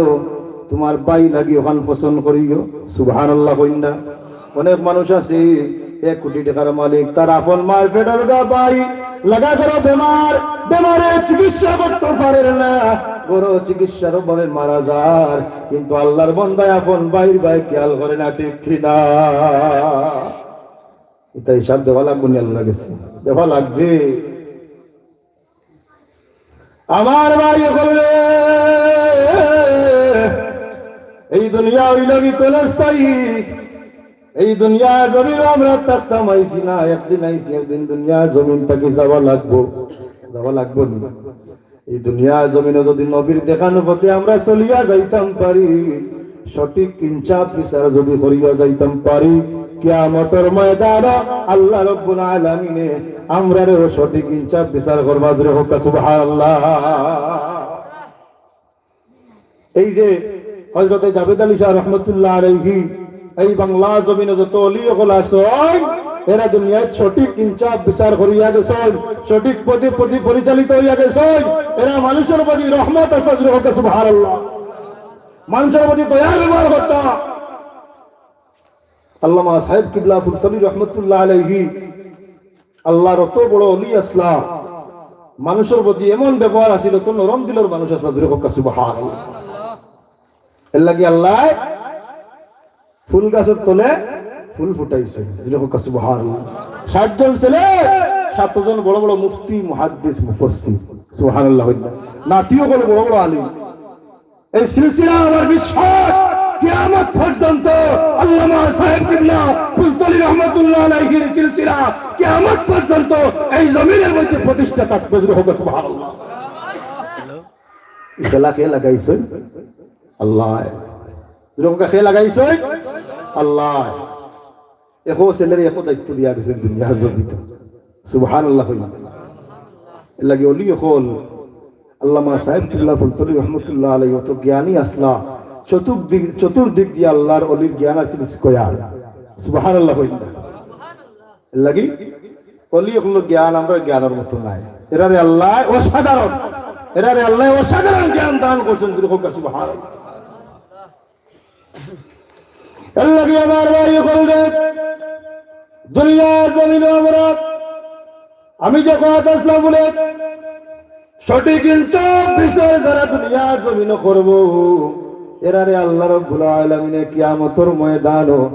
তুমার ভাই লাগি অখান পছন্দ করিও। সুবহানাল্লাহ কইন না? অনেক মানুষ আছে, এক কোটি টেকার মালিক, তার আপন মার পেটর গা ভাই, লাগা ঘরো বেমার, বেমারে চিকিৎসা করতো পারের না, ঘরো চিকিৎসার অভাবে মারা যার, কিন্তু আল্লার বন্দায় আপন ভাইর বায় খিয়াল করে না, ঠিক কি না? ইতা হিসাব দেওয়া লাগবো নি আল্লার গেছে? দেওয়া লাগবে। আমার ভাই অকল রে, এই দুনিয়া অইলো কি ক্ষণস্থায়ী? এই দুনিয়া জমিনো আমরা থাকতাম, আইছি না, একদিন আইছি, একদিন দুনিয়া জমিন থাকি যাওয়া লাগবো, যাওয়া লাগবো নি? এই দুনিয়া জমিনো যদি নবীর দেখানো পথে আমরা চলিয়া যাইতাম পারি, সঠিক ইনসাফ বিচার যদি করিয়া যাইতাম পারি, কিয়ামতর ময়দানো আল্লাহ রাব্বুল আলামিনে আমরারেও সঠিক ইনসাফ বিচার করবা। জুরে কউক্কা সুবহানাল্লাহ। এই যে হযরতে জাবেদ আলী শাহ রহমতুল্লাহ আলাইহি, এই বাংলা জমিনো যত অলি অকল আছইন, এরা দুনিয়াত সঠিক ইনসাফ বিচার করিয়া গেছইন, সঠিক পথে পথে পরিচালিত অইয়া গেছইন। এরা মানুষর প্রতি রহমত আছে। জুরে কউক্কা সুবহানাল্লাহ। মানষর প্রতি দয়া ব্যবহার করতা। আল্লামা সাহেব কিবলা ফুলতলি রহমতুল্লাহ আলাইহি আল্লাহর অত বড় অলি আছলা, মানুষর প্রতি এমন ব্যবহার আছিল, অত নরম দিলর মানুষ আছলা, জোরে কউক্কা সুবহানাল্লাহ। এর লাগি আল্লায় ফুল গাছর তলে ফুল ফুটাইছে, জোরে কউক্কা সুবহানাল্লাহ। সাতজন ছেলে, সাতজন বড় বড় মুফতি, মুহাদ্দিস, মুফাসসির, সুবহানাল্লাহ। নাতি অকল বড় বড় আলিম। এই সিলসিলা আমার বিশ্বাস, কিয়ামত পর্যন্ত আল্লামা সাহেব কিবলা ফুলতলি রহমতুল্লাহ আলাইহির সিলসিলা কিয়ামত পর্যন্ত এই জমিনের মধ্যে প্রতিষ্ঠা থাকবে। জোরে কউক্কা সুবহানাল্লাহ। খেলা কে লাগাইছে? আল্লাহ। জোরে কউক্কা কে লাগাইছে? আল্লাহ। একো ছেলেরে একো দায়িত্ব দিয়া গেছে দুনিয়ার জমিনে। সুবহানাল্লাহ কইন। এর লাগি অলি অকল আল্লামা সাহেব কিবলা ফুলতলি রহমতুল্লাহ আলাইহি অত জ্ঞানী আছলা, চতুর্দিক, চতুর্দিক দিয়া আল্লাহর অলির জ্ঞান আছিল square। সুবহানাল্লাহ কইন। এর লাগি অলি অকলর জ্ঞান আমরার জ্ঞানর মতো নায়। এরারে আল্লায় অসাধারণ, এরারে আল্লায় অসাধারণ জ্ঞান দান করছেন। জোরে কউক্কা সুবহানাল্লাহ। এর লাগি আমার ভাই অকলরে, দুনিয়ার জমিনো আমরা, আমি যে কথা আছলাম বলে, সঠিক ইনসাফ বিচার যারা দুনিয়ার জমিনো করবো, এরারে আল্লাহ রাব্বুল আলামিনে কিয়ামতর ময়দানো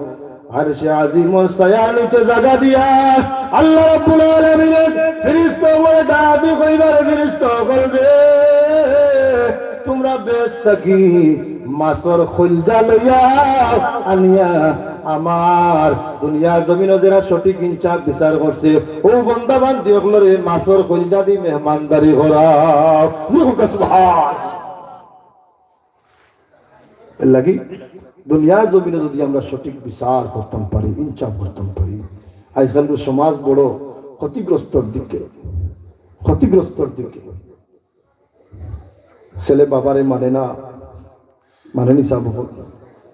আরশে আজিমর ছায়ার নিচে জাগা দিয়া আল্লাহ রাব্বুল আলামিনে ফিরিস্তা অকলরে ডাক দি কইবা, রে ফিরিস্তা অকল রে, তুমরা বেহেস্ত থাকি মাছর কইলজা লইয়া আনিয়া আমার দুনিয়ার জমিনো যেরা সঠিক ইনসাফ বিচার করছে, অউ বন্দা বান্দি অকলরে মাছর কইলজা দি মেহমানদারি করাও। জোরে কউক্কা সুবহান। এর লাগি দুনিয়ার জমিনো যদি আমরা সঠিক বিচার করতাম পারি, ইনসাফ করতাম পারি, আজকালকার সমাজ বড় ক্ষতিগ্রস্তর দিকে, ক্ষতিগ্রস্তর দিকে। ছেলে বাবারে মানে না, মানে নি সাব অকল।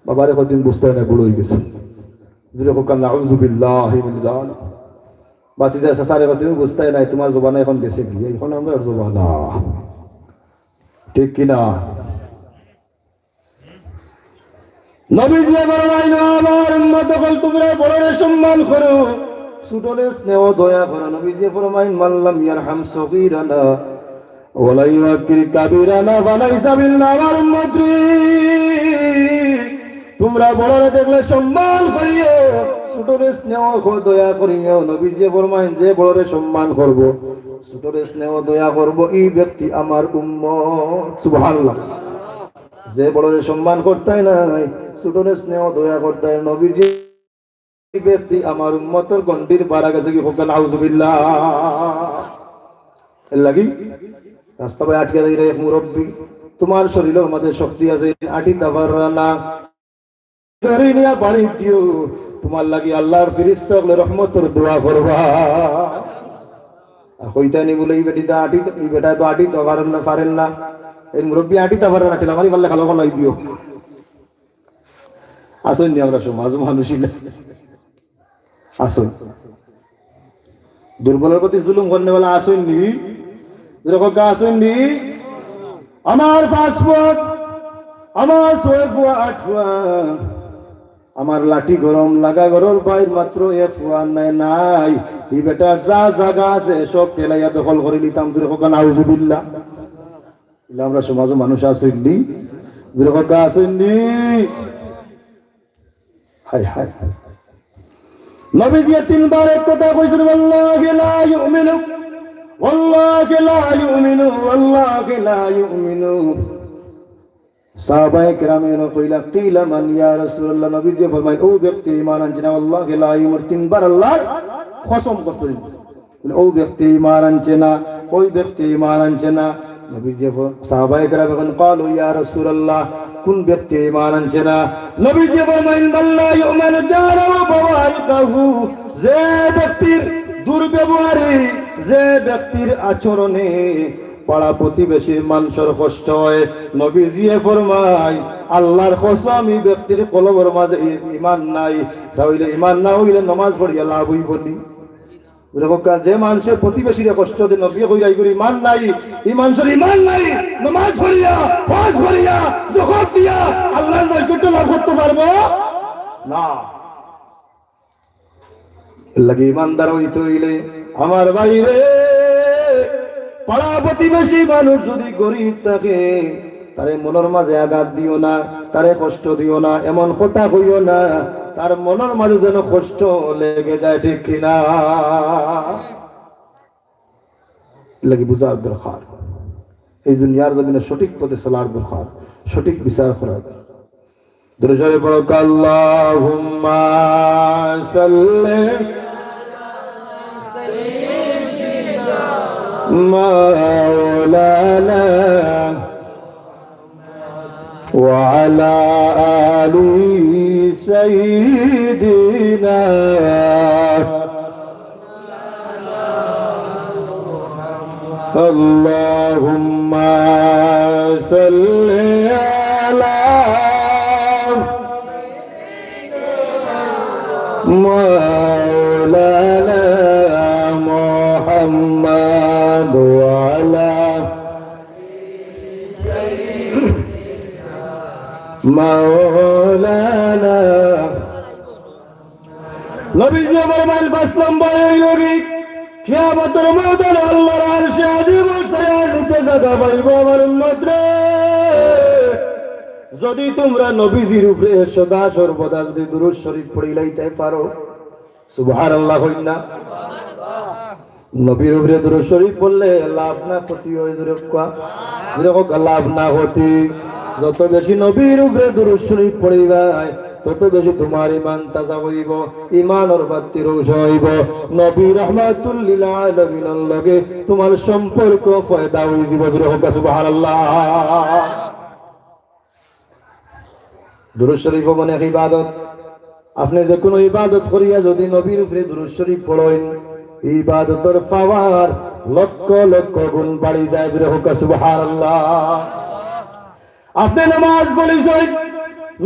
বাবারে কয়দিন বুঝতায় না, বুড়া অইগেছে। জোরে কউক্কা নাউজুবিল্লাহি মিন জালিক। ভাতিজা চাচারে কয়দিন বুঝতায় নাই, তুমার জমানা অখন গেছেগি, অখন আমরার জমানা। ঠিক কি না? নবীজিয়ে ফরমাইন, "ও আমার উম্মত অকল, তুমরা বড়রে সম্মান করো, ছুটরে স্নেহ দয়া করো।" নবীজিয়ে ফরমাইন, "মান লাম ইয়ারহাম সগীরানা ওয়া লা ইউয়াক্কির কাবীরানা ফালাইসা মিন্না।" আমার উম্মত রে, তুমরা বড়রে দেখলে সম্মান করিও, ছুটরে স্নেহ ক-, দয়া করিও। নবীজিয়ে ফরমাইন, "যে বড়রে সম্মান করবো, ছুটরে স্নেহ দয়া করবো, ই ব্যক্তি আমার উম্মত।" সুবহানাল্লাহ। যে বড়রে সম্মান করতায় নায়, ছুটরে স্নেহ দয়া করতায়, নবীজি ব্যক্তি আমার উম্মতর গন্ডির বারা গেছেগি, কউক্কা নাউজুবিল্লাহ। এর লাগি রাস্তা বায় আটিয়া যাইরা এক মুরব্বি, তুমার শরীলর মাঝে শক্তি আছে, আটিতা পাররা না, গাড়ি নিয়া বাড়ি দিও, তুমার লাগি আল্লাহর ফিরিস্তা অকলে রহমতর দোয়া করবা। আর কইতা নি বলে, "ই বেটি তো আটি, ই বেটা তো আটিতা পারের না, পারের না, এই মুরব্বি আটিতা পারের না, ঠেলা মারি পারলে খালো খালাই দিও।" আছইন নি আমরার সমাজো মানুষ ইলা? আছইন। দুর্বলর প্রতি জুলুম করনেওয়ালা আছইন নি? জোরে কউক্কা আছইন নি? আমার পাঁচ ফুয়া, আমার ছয় ফুয়া, আট ফুয়া, আমার লাঠি গরম লাগা ঘরর বাইর মাত্র এক ফুয়া নাই, নাই। ই বেটার যা জাগা আছে সব ঠেলাইয়া দখল করি নিতাম। জোরে কউক্কা নাউজুবিল্লাহ। ইলা আমরার সমাজো মানুষ আছইন নি? জোরে কউক্কা আছইন নি? হায় হায়। নবীজিয়ে তিনবার এক কথা কইছইন, "ওয়াল্লাহি লা ইউমিনু, ওয়াল্লাহি লা ইউমিনু, ওয়াল্লাহি লা ইউমিনু।" সাহাবায়ে কেরামে কইলা, "কিলা মান ইয়া রাসূলুল্লাহ?" নবীজিয়ে ফরমাইন, "অউ ব্যক্তি ঈমান আনছে না, ওয়াল্লাহি লা ইউমিনু।" তিনবার আল্লাহর কসম করছইন। বলে, "অউ ব্যক্তি ঈমান আনছে না, অউ ব্যক্তি ঈমান আনছে না।" নবীজিয়ে ফ-, সাহাবায়ে কেরাম অখন, "ক্বালু ইয়া রাসূলুল্লাহ, কুন ব্যক্তি ঈমান আনছে না?" নবীজিয়ে ফরমাইন, "মান লা ইয়ামানু জারুহু বাওয়াইকাহু।" যে ব্যক্তির দুর্ব্যবহারে, যে ব্যক্তির আচরণে পাড়া প্রতিবেশীর মানষর কষ্ট অয়, নবীজিয়ে ফরমাইন, "আল্লাহর কসম, ই ব্যক্তির কলবর মাঝে ই-, ঈমান নাই।" তা অইলে ঈমান না অইলে নমাজ পড়িয়া লাভ অইবো নি? জোরে কউক্কা, যে মানষে প্রতিবেশীরে কষ্ট দেয়, নবীয়ে কইরা, "ইগুর ঈমান নাই, ই মানষর ঈমান নাই, নমাজ পড়িয়া, হজ করিয়া, যাকাত দিয়া আল্লাহর নৈকট্য লাভ করতো পারবো না।" এর লাগি ইমানদার অইতে অইলে, আমার ভাইরে, পাড়া প্রতিবেশী মানুষ যুদি গরিব থাকে, তারে মনর মাঝে আঘাত দিও না, তারে কষ্ট দিও না, এমন কথা কইও না, তার মনর মাঝে যেন কষ্ট লেগে যায়, ঠিক কি না? এর লাগি বুঝার দরকার, এই দুনিয়ার জমিনে সঠিক পথে চলার দরকার, সঠিক বিচার করার দরকার। দুরূদ শরীফ পড়ো, আল্লাহুম্মা সাল্লি মাওলানা ওয়া আলা আলি সাইয়্যিদিনা। اللهم صل على مولانا محمد وعلى مولانا। নবীজি ফরমাইন, পাঁচ নম্বর অইলো গি, কিয়ামতর ময়দানো আল্লাহর আরশে আজিমর ছায়ার নিচে জাগা পাইবো আমার উম্মতরে। যুদি তুমরা নবীজির উপরে সদা সর্বদা যুদি দুরূদ শরীফ পড়িলাইতে পারো, সুবহানাল্লাহ কইন না? নবীর উপরে দুরূদ শরীফ পড়লে লাভ না ক্ষতি অয়? জোরে কউক্কা। জোরে কউক্কা, লাভ না ক্ষতি? যত বেশি নবীর উপরে দুরূদ শরীফ পড়িবায়, তত বেশি তুমার ইমান তাজা অইবো, ইমানর বাত্তি রোশন অইবো, নবী রাহমাতুল লিল আলামিনর লগে তুমার সম্পর্ক পয়দা অইযিবো। জোরে কউক্কা, সুবহানাল্লাহ। দুরূদ শরীফ অমন এক ইবাদত, আপনে যেকুনু ইবাদত করিয়া যুদি নবীর উপরে দুরূদ শরীফ পড়ইন, ই ইবাদতর পাওয়ার লক্ষ লক্ষ গুণ বাড়ি যায়। জোরে কউক্কা, সুবহানাল্লাহ। আপনে নামাজ পড়িছইন,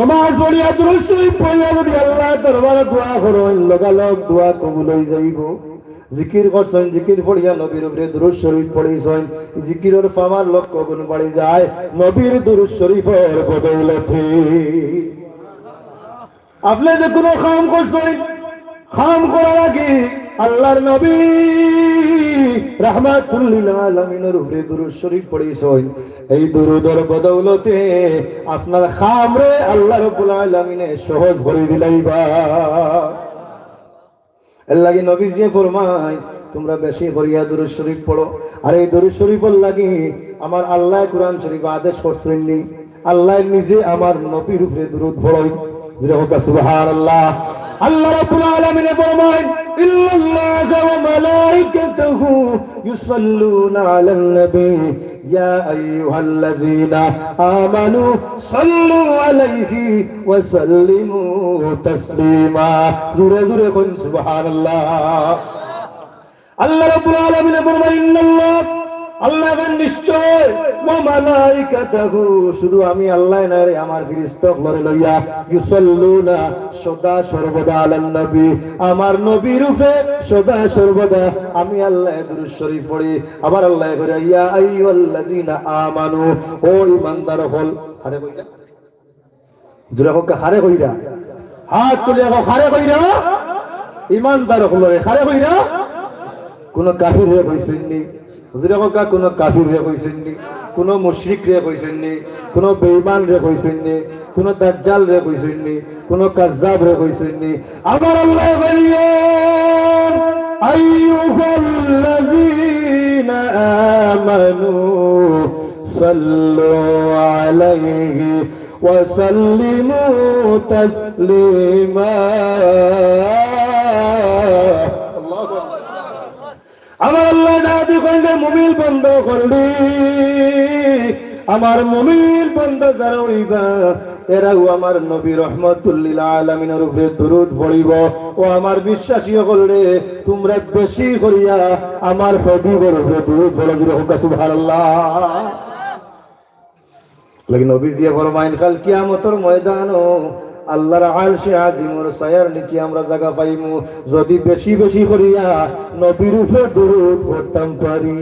নামাজ পড়িয়া দুরূদ শরীফ পড়িয়া যুদি আল্লাহর দরবারো দোয়া করইন, লগালগ দোয়া কবুল অইযাইবো। জিকির করছইন, জিকির পড়িয়া নবীর উপরে দুরূদ শরীফ পড়িছইন, জিকিরর পাওয়ার লক্ষ গুণ বাড়ি যায় নবীর দুরূদ শরীফর বদৌলতে। আপনে যেকুনু কাম করছইন, কাম করার আগে আল্লাহর নবী রাহমাতুল লিল আলামিনর উপরে দুরূদ শরীফ পড়িছইন, এই দুরূদর বদৌলতে আপনার কামরে আল্লাহ রাব্বুল আলামিনে সহজ করি দিলাইবা। এর লাগি নবীজিয়ে ফরমাইন, তুমরা বেশি করিয়া দুরূদ শরীফ পড়ো। আর এই দুরূদ শরীফর লাগি আমার আল্লায় কুরআন শরীফো আদেশ করছইন নি, আল্লায় নিজে আমার নবীর উপরে দুরূদ পড়ইন। জোরে কউক্কা, সুবহানাল্লাহ। আল্লাহ রাব্বুল আলামিনে ফরমাইন, إن الله وملائكته يصلون على النبي يا أيها الذين آمنوا صلوا عليه وسلموا تسليما। জোরে জোরে কইন, সুবহানাল্লাহ। আল্লাহ রাব্বুল আলামিনে ফরমাইন, إن الله, আল্লায় কইন নিশ্চয়, وملائكته, শুধু আমি আল্লায় নায় রে, আমার ফিরিস্তা অকলরে লইয়া, يصلون, সদা সর্বদা, على النبي, আমার নবীর উপরে সদা সর্বদা আমি আল্লায় দুরূদ শরীফ পড়ি। আবার আল্লায় কইরা, يا أيها الذين آمنوا, ও ইমানদার অকল, কারে কইরা? জোরে কউক্কা, কারে কইরা? আত তুলিয়া কউক্কা, কারে কইরা? ইমানদার অকলরে। কারে কইরা? কুনু কাফিররে কইছইন নি? জোরে কউক্কা, কুনু কাফিররে কইছইন নি? কুনু মুশরিকরে কইছইন নি? কুনু বেঈমানরে কইছইন নি? কুনু দাজ্জালরে কইছইন নি? কুনু কাজ্জাবরে কইছইন নি? আমার আল্লায় কইরা, يا أيها الذين آمنوا صلوا عليه وسلموا تسليما। আল্লাহু আকবার। আমার আল্লায় ডাক দিয়া কইরা, মুমিন বন্দা অকলরে, আমার মুমিন বন্দা যারা অইবা, এরাও আমার নবী রহমাতুল লিল আলামিনর উপরে দুরূদ পড়িবো। ও আমার বিশ্বাসী অকলরে, তুমরা বেশি করিয়া আমার হাবিবর উপরে দুরূদ পড়ো। জোরে কউক্কা, সুবহানাল্লাহ। লেকিন নবীজিয়ে ফরমাইন, কাল কিয়ামতর ময়দানো আল্লাহর আরশে আজিমর ছায়ার নিচে আমরা জাগা পাইমু, যুদি বেশি বেশি করিয়া নবীর উপরে দুরূদ পড়তাম পারি।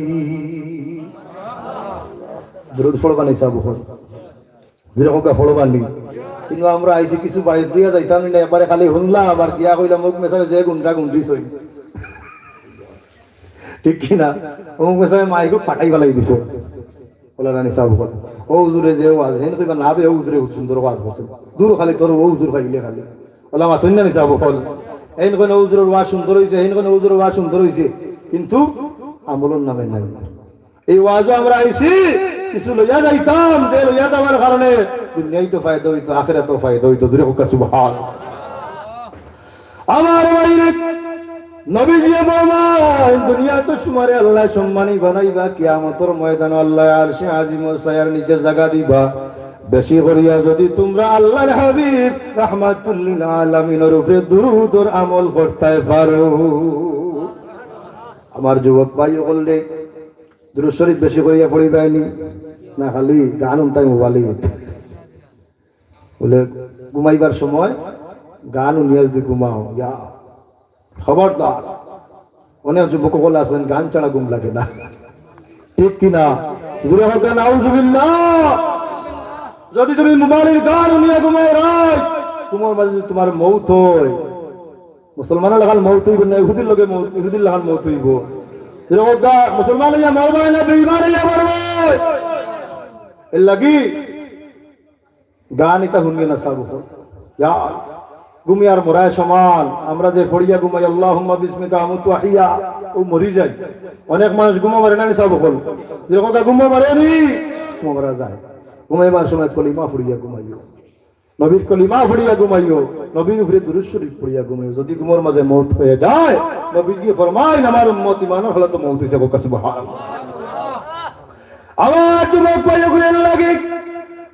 দুরূদ পড়বা নি, সাবু পড়। জোরে কউক্কা, পড়বা নি। কিন্তু আমরা আইছি কিছু বাইর দিয়া যাইতাম না, একবারে খালি হুনলাম আর গিয়া কইলাম, "অমুক মেসাবে যে গুন্ডা গুন্ডি ছইন।" ঠিক কি না? অমুক মেসাবে মাইকও ফাটাই ফালাই দিছে। ওলা রানী সাহেব বল, "ও হুজুরে যে ওয়াজ, হেন কইবা না বে, ও হুজুরে খুব সুন্দর ওয়াজ করছে। দূর খালি তোর ও হুজুর খাইলে খালি।" ওলা মাতুন না নি সাহেব বল, "হেন কইন ও হুজুরের ওয়াজ সুন্দর হইছে, হেন কইন ও হুজুরের ওয়াজ সুন্দর হইছে, কিন্তু আমলর নামে নাই।" এই ওয়াজও আমরা আইছি, কিছু লইয়া যাইতাম, যে লইয়া যাওয়ার কারণে দুনিয়ায় তো ফায়দা হইতো, আখেরাতও ফায়দা হইতো। জোরে কউক্কা সুবহান। আমার ভাইরে, নবীজিয়ে ফরমাইন, দুনিয়াত তুমারে আল্লায় সম্মানী বানাইবা, কিয়ামতর ময়দানো আল্লায় আরশে আজিমর ছায়ার নিচে জাগা দিবা। বেশি করিয়া যুদি তুমরা আল্লাহর হাবিব রাহমাতুল্লিল আলামিনর উপরে দুরুদর আমল করতায় পারো। আমার যুবক ভাই অকলরে, দুরুদ শরিফ বেশি করিয়া পড়িবায়নি, না খালি গান হুনতায় মোবাইলো? বলে, ঘুমাইবার সময় গান হুনিয়া যুদি ঘুমাও, ইয়া, খবরদার। অনেক যুবক অকল আছইন, গান ছাড়া ঘুম লাগে না। ঠিক কি না? জোরে কউক্কা নাউজুবিল্লাহ। যুদি তুমি মোবাইলর গান হুনিয়া ঘুমাও রাইত, ঘুমর মাঝে যুদি তুমার মউত অয়, মুসলমানর লাখান মউত অইবো না, ইহুদির লগে মউত, ইহুদির লাখান মউত অইবো। জোরে কউক্কা, মুসলমান অইয়া মরবায় না বেঈমান অইয়া মরবায়? এরলাগি গান ইতা হুনিও না সাব অকল। ইয়া, ঘুমিয়ার মরায় সমান। আমরা যে পড়িয়া ঘুমাই, "আল্লাহুম্মা বিসমিকা আমুতু ওয়া আহইয়া", অউ মরি যাই। অনেক মানুষ ঘুমো মারে না নি সাব অকল? জোরে কউক্কা ঘুমো মারে নি? ঘুমো মারা যায়। ঘুমাইবার সময় কলিমা পড়িয়া ঘুমাইও। নবীর কলিমা পড়িয়া ঘুমাইও, নবীর উপরে দুরুদ শরিফ পড়িয়া ঘুমাইও। যুদি ঘুমর মাঝে মউত অইয়া যায়, নবীজিয়ে ফরমাইন, "আমার উম্মত ইমানর হালতো মউত অইছে", কউক্কা সুবহানাল্লাহ। আমার যুবক ভাই অকলর লাগি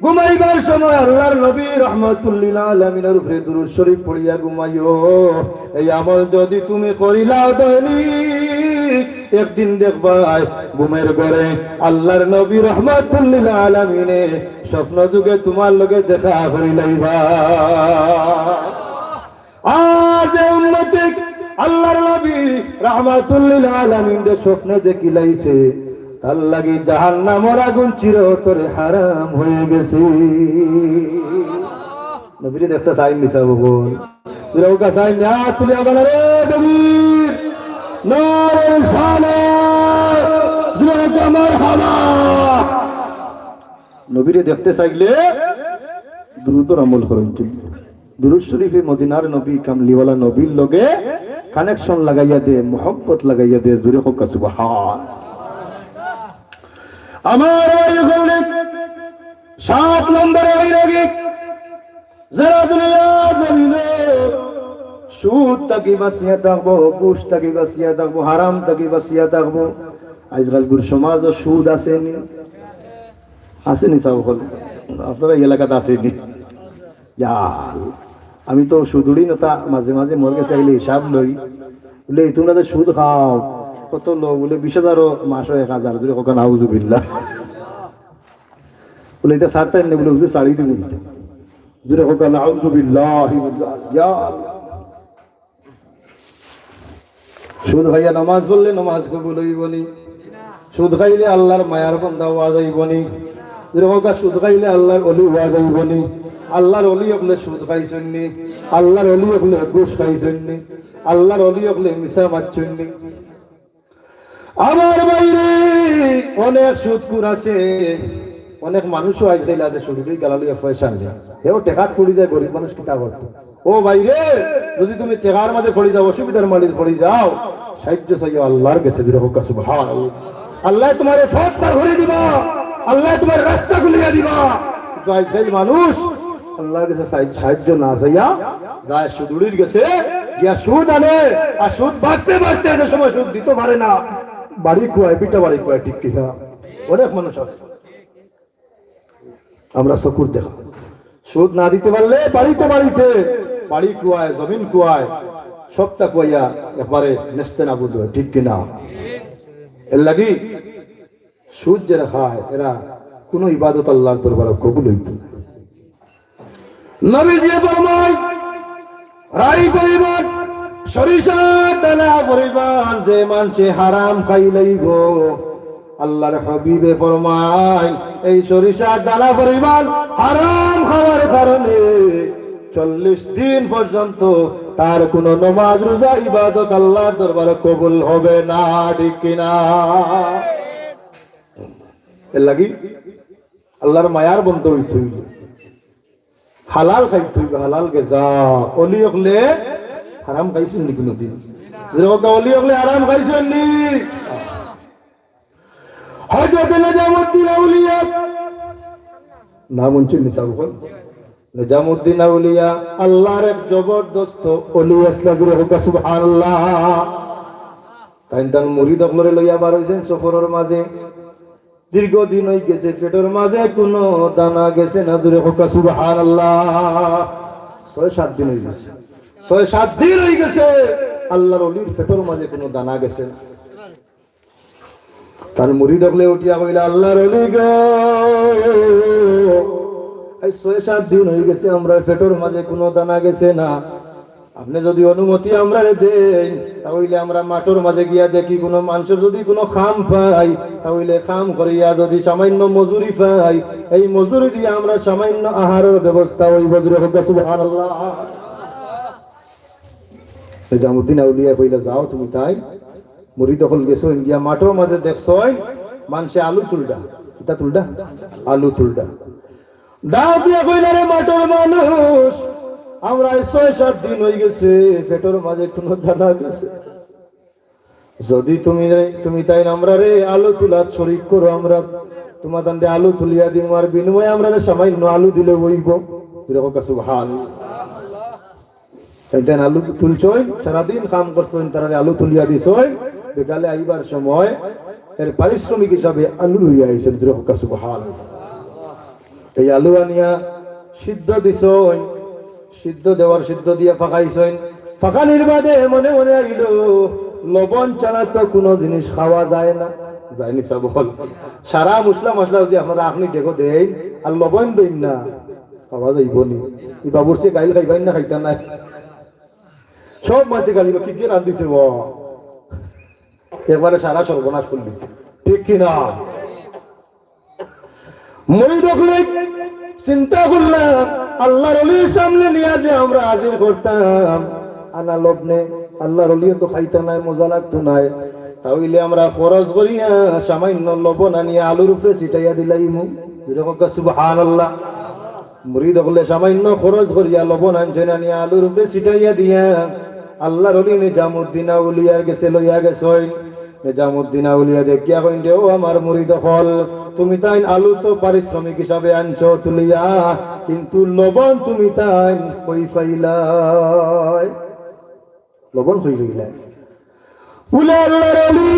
ঘুমাইবার সময় আল্লাহর নবী রাহমাতুল্লিল আলামিনর উপরে দুরুদ শরিফ পড়িয়া ঘুমাইও। এই আমল যুদি তুমি করিলাও দৈনিক, একদিন দেখবায় ঘুমর ঘরে আল্লাহর নবী রাহমাতুল্লিল আলামিনে স্বপ্ন যুগে তুমার লগে দেখা করিলাইবা। আর যে উম্মতে আল্লাহর নবী রাহমাতুল্লিল আলামিনরে স্বপ্নে দেখিলাইছে, তার লাগি জাহান্নামর আগুন চিরতরে হারাম অইগেছে। নবীরে দেখতা চাইন নি সাব অকল? জোরে কউক্কা চাইন নি? আত তুলিয়া বলো রে নবীর নারে রিসালাত, জোরে কউক্কা মারহাবা। নবীরে দেখতে চাইলে দুরুদর আমল করইন। দুরুদ শরিফে মদিনার নবী, কামলিওয়ালা নবীর লগে connection লাগাইয়া দে, মহব্বত লাগাইয়া দে। জোরে কউক্কা সুবহান। আমার ভাই অকলরে, সাত নম্বরে অইলোগি, যারা দুনিয়ার জমিনো সুদ থাকি বাচিয়া থাকবো, ঘুষ থাকি বাচিয়া থাকবো, হারাম থাকি বাচিয়া থাকবো। আইজকালকুর সমাজো সুদ আছে নি? আছে নি সাব অকল? আপনারার এলাকাত আছে নি? ইয়া, আমি তো সুদুড়ি নতা মাঝে মাঝে মোর গেছে আইলে হিসাব লই। বলে, "তুমরা যে সুদ খাও, কত লও?" বলে, "বিশ হাজারও মাসো এক হাজার।" জোরে কউক্কা নাউজুবিল্লাহ। বলে, "ইতা ছাড়তায় নি?" বলে, "হুজুর, ছাড়ি দিমু ইতা।" জোরে কউক্কা নাউজুবিল্লাহ। ইয়া আল্লাহ। সুদ খাইয়া নামাজ পড়লে নামাজ কবুল অইবো নি? সুদ খাইলে আল্লাহর মায়ার বান্দা অওয়া যাইবো নি? জোরে কউক্কা, সুদ খাইলে আল্লাহর অলি অওয়া যাইবো নি? আল্লাহর অলি অকলে সুদ খাইছইন নি? আল্লাহর অলি অকলে ঘুষ খাইছইন নি? আল্লাহর অলি অকলে মিছা মাতছইন নি? আমার ভাইরে, অনেক সুদখুর আছে, অনেক মানুষও আইজকাইল আছে সুদর গালা লইয়া পয়সা নেয়। হেও টেকাত পড়ি যায়, গরিব মানুষ কিতা করতো? ও ভাইরে, যুদি তুমি টেকার মাঝে পড়ি যাও, অসুবিধার মাঝে পড়ি যাও, সাহায্য চাইও আল্লাহর গেছে, জোরে কউক্কা সুবহানাল্লাহ। আল্লায় তুমারে পথ বার করি দিবা, আল্লায় তুমার রাস্তা খুলিয়া দিবা। কিন্তু আইজকাইল মানুষ আল্লাহর গেছে সাহায্য, সাহায্য না চাইয়া যায় সুদুড়ির গেছে, গিয়া সুদ আনে, আর সুদ বাড়তে বাড়তে যে সময় সুদ দিতো পারে না, বাড়ি খুয়ায়, ভিটা বাড়ি খুয়ায়, ঠিক কি না? অনেক মানুষ আছে, আমরা চকুর দেখা। সুদ না দিতে পারলে বাড়িতে বাড়িতে বাড়ি খুয়ায়, জমিন খুয়ায়, সবটা খুয়াইয়া একবারে নেস্তে নাবুদ অয়, ঠিক কি না? এরলাগি সুদ যেরা খায়, এরা কুনু ইবাদত আল্লাহর দরবারো কবুল অইতো নায়। নবীজিয়ে ফরমাইন, রাই পরিমাণ সরিষার দানা পরিমাণ যে মানষে হারাম খাইলাইবো, আল্লাহর হাবিবে ফরমাইন, এই সরিষার দানা পরিমাণ হারাম খাওয়ার কারণে চল্লিশ দিন পর্যন্ত তার কোনো নমাজ, রোজা, ইবাদত আল্লাহর দরবারে কবুল হবে না, ঠিক কিনা? এর লাগি আল্লাহর মায়ার বন্ধু হইতে হইলে হালাল খাইতে হইবে, হালাল গেজা। অলি অকলে হারাম খাইছইন নি কোনোদিন? যেরকম অলি অকলে হারাম খাইছইন নি? হযরত নিজামুদ্দিন আউলিয়া, নাম হুনছইন নি সাব অকল? নিজামুদ্দিন আউলিয়া আল্লাহর এক জবরদস্ত অলি আছলা, জোরে কউক্কা সুবহানাল্লাহ। তাইন তান মুরিদ অকলরে লইয়া বার অইছইন সফরর মাঝে। দীর্ঘদিন অই গেছে, পেটর মাঝে কোনো দানা গেছে না, জোরে কউক্কা সুবহানাল্লাহ। ছয় সাত দিন অই গেছে, ছয় সাত দিন অই গেছে, আল্লাহর অলির পেটর মাঝে কোনো দানা গেছে না। তার মুরিদ অকলে উঠিয়া কইলা, "আল্লাহর অলি গো, এই ছয় সাত দিন অই গেছে, আমরার পেটর মাঝে কোনো দানা গেছে না। আপনে যদি অনুমতি আমরারে দেইন, তা অইলে আমরা মাঠর মাঝে গিয়া দেখি, কোনো মানষর যদি কোনো কাম পাই, তা অইলে কাম করিয়া যদি সামান্য মজুরি পাই, এই মজুরি দিয়া আমরার সামান্য আহারর ব্যবস্থা অইবো।" জোরে কউক্কা সুবহানাল্লাহ। নিজামুদ্দিন আউলিয়া কইলা, "যাও তুমি তাইন।" মুরিদ অকল গেছইন, গিয়া মাঠর মাঝে দেখছইন মানষে আলু তুলরা। কিতা তুলরা? আলু তুলরা। ডাক দিয়া কইলা, "রে মাঠর মানুষ, আমরা এই ছয় সাত দিন অই গেছে, পেটর মাঝে কোনো দানা গেছে। যদি তুমি, তুমি তাইন আমরারে আলু তুলাত শরিক করো, আমরা তুমাতানরে আলু তুলিয়া দিমু, আর বিনিময়ে আমরারে সামান্য আলু দিলে অইবো।" জোরে কউক্কা সুবহানাল্লাহ। তাইন তাইন আলু তুলছইন, সারাদিন কাম করছইন, তারারে আলু তুলিয়া দিছইন, বিকালে আইবার সময় এর পারিশ্রমিক হিসাবে আলু লইয়া আইছইন। জোরে কউক্কা সুবহানাল্লাহ। এই আলু আনিয়া সিদ্ধ দিছইন, সিদ্ধ দেওয়ার, সিদ্ধ দিয়া ফাকাইছইন। ফাকানির বাদে মনে মনে আইলো, লবণ ছাড়া তো কোনো জিনিস খাওয়া যায় না। যায়নি সাব অকল? সারা মশলা মশলা যদি আপনারা আপনি দেখো দেইন আর লবণ দেইন না, খাওয়া যাইবো নি? ই বাবুর্চিয়ে গাইল খাইবা নি না খাইতা নায়? সব মানষে গালি, "কি দিয়া রান্ধিছে ও?" একবারে সারা সর্বনাশ করি দিছে, ঠিক কিনা? মুরিদ অকলে চিন্তা করলা, আল্লাহর অলির সামনে নিয়া যে আমরা হাজির করতাম, আনা লবণে, আল্লাহর অলিয়ে তো খাইতা নায়, মজা লাগতো নায়, তা অইলে আমরা খরচ করিয়া সামান্য লবণ আনিয়া আলুর উপরে ছিটাইয়া দিলাইমু। জোরে কউক্কা সুবহানাল্লাহ। মুরিদ অকলে সামান্য খরচ করিয়া লবণ আনছইন, আনিয়া আলুর উপরে ছিটাইয়া দিয়া আল্লাহর অলি নিজামুদ্দিন আউলিয়ার গেছে লইয়া গেছইন। নিজামুদ্দিন আউলিয়া দেখিয়া কইন যে, "ও আমার মুরিদ অকল, তুমি তাইন আলু তো পারিশ্রমিক হিসাবে আনছো তুলিয়া, কিন্তু লবণ তুমি তাইন কই পাইলায়? লবণ কই পাইলায়?" বুলে, "আল্লাহর অলি,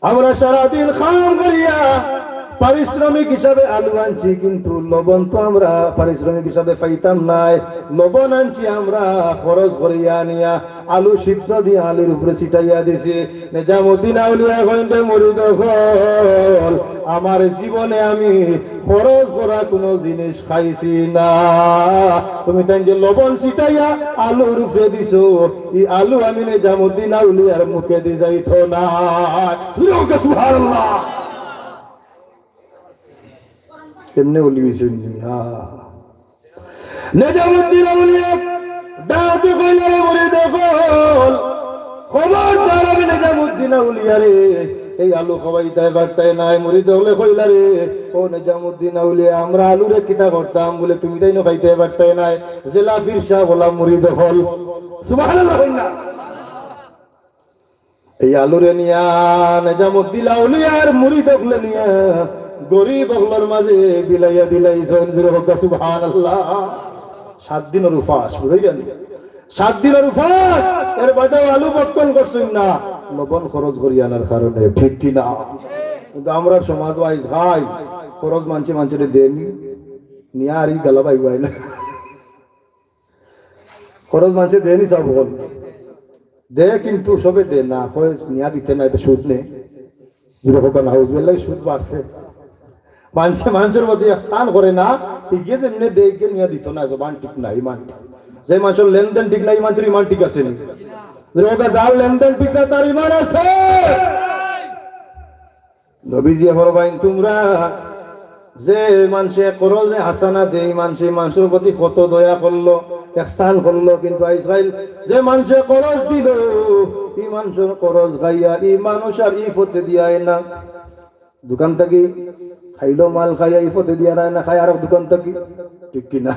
আমরা সারাদিন কাম করিয়া পারিশ্রমিক হিসাবে আলু আনছি, কিন্তু লবণ তো আমরা পারিশ্রমিক হিসাবে পাইতাম নায়। লবণ আনছি আমরা খরচ করিয়া আনিয়া, আলু সিদ্ধ দিয়া আলুর উপরে ছিটাইয়া দিছি।" নিজামুদ্দিন আউলিয়া কইন যে, "মুরিদ অকল, আমার জীবনে আমি খরচ করা কোনো জিনিস খাইছি না। তুমি তাইন যে লবণ ছিটাইয়া আলুর উপরে দিছো, ই আলু আমি নিজামুদ্দিন আউলিয়ার মুখে দি যাইতো না।" জোরে কউক্কা সুবহানাল্লাহ। এমনে বলি হইছে নি? হ্যাঁ। নিজামুদ্দিন আউলিয়া ডাক দিয়া কইলা, "রে মুরিদ অকল, খবরদার আমি নিজামুদ্দিন আউলিয়ারে এই আলু খাওয়াইতায় পারতায় নায়।" মুরিদ অকলে কইলা, "রে ও নিজামুদ্দিন আউলিয়া, আমরা আলুরে কিতা করতাম?" বুলে, "তুমি তাইন খাইতায় পারতায় নায়।" জেলা পীর সাব অলা মুরিদ অকল। সুবহানাল্লাহ কইন না। এই আলুরে নিয়া নিজামুদ্দিন আউলিয়ার মুরিদ অকলে নিয়া গরিব অকলর মাঝে বিলাইয়া দিলাইছইন। জোরে কউক্কা সুবহানাল্লাহ। সাত দিনর উপাস, বুঝাইরা নি? সাত দিনর উপাস, এর বাদেও আলু ভক্ষণ করছইন না, লবণ খরচ করি আনার কারণে, ঠিক কি না? কিন্তু আমরার সমাজ ওয়াইজ খাই, খরচ মানষে মানষরে দেয়নি, নিয়া আর ই গালা পাইবায় না। খরচ মানষে দেয়নি, সাব অকল দে, কিন্তু সবে দে না, কয় নিয়া দিতে না, ইটা সুদ নে। জোরে কউক্কা নাউজুবিল্লাহ, সুদ বাড়ছে। মানষে মানষর প্রতি ইহসান করে না, ইগিয়ে যেমনে দে, ইগিয়ে নিয়া দিত না, জবান ঠিক না, ইমান ঠিক। যে মানষর লেনদেন ঠিক না, ই মানষর ইমান ঠিক আছে নি? জোরে কউক্কা, যার লেনদেন ঠিক না, তার ইমান আছে? নবীজিয়ে ফরমাইন, তুমরা যে মানষে করজে হাসানা দেয়, ই মানষে মানষর প্রতি কত দয়া করলো, ইহসান করলো, কিন্তু আইজকাইল যে মানষে করজ দিলো, ই মানষর করজ খাইয়া ই মানুষ আর ই পথে দিয়া আয় না। দোকান থাকি খাইলো মাল খাইয়া ই পথে দিয়া আয় না, খায় আরক দোকান থাকি, ঠিক কি না?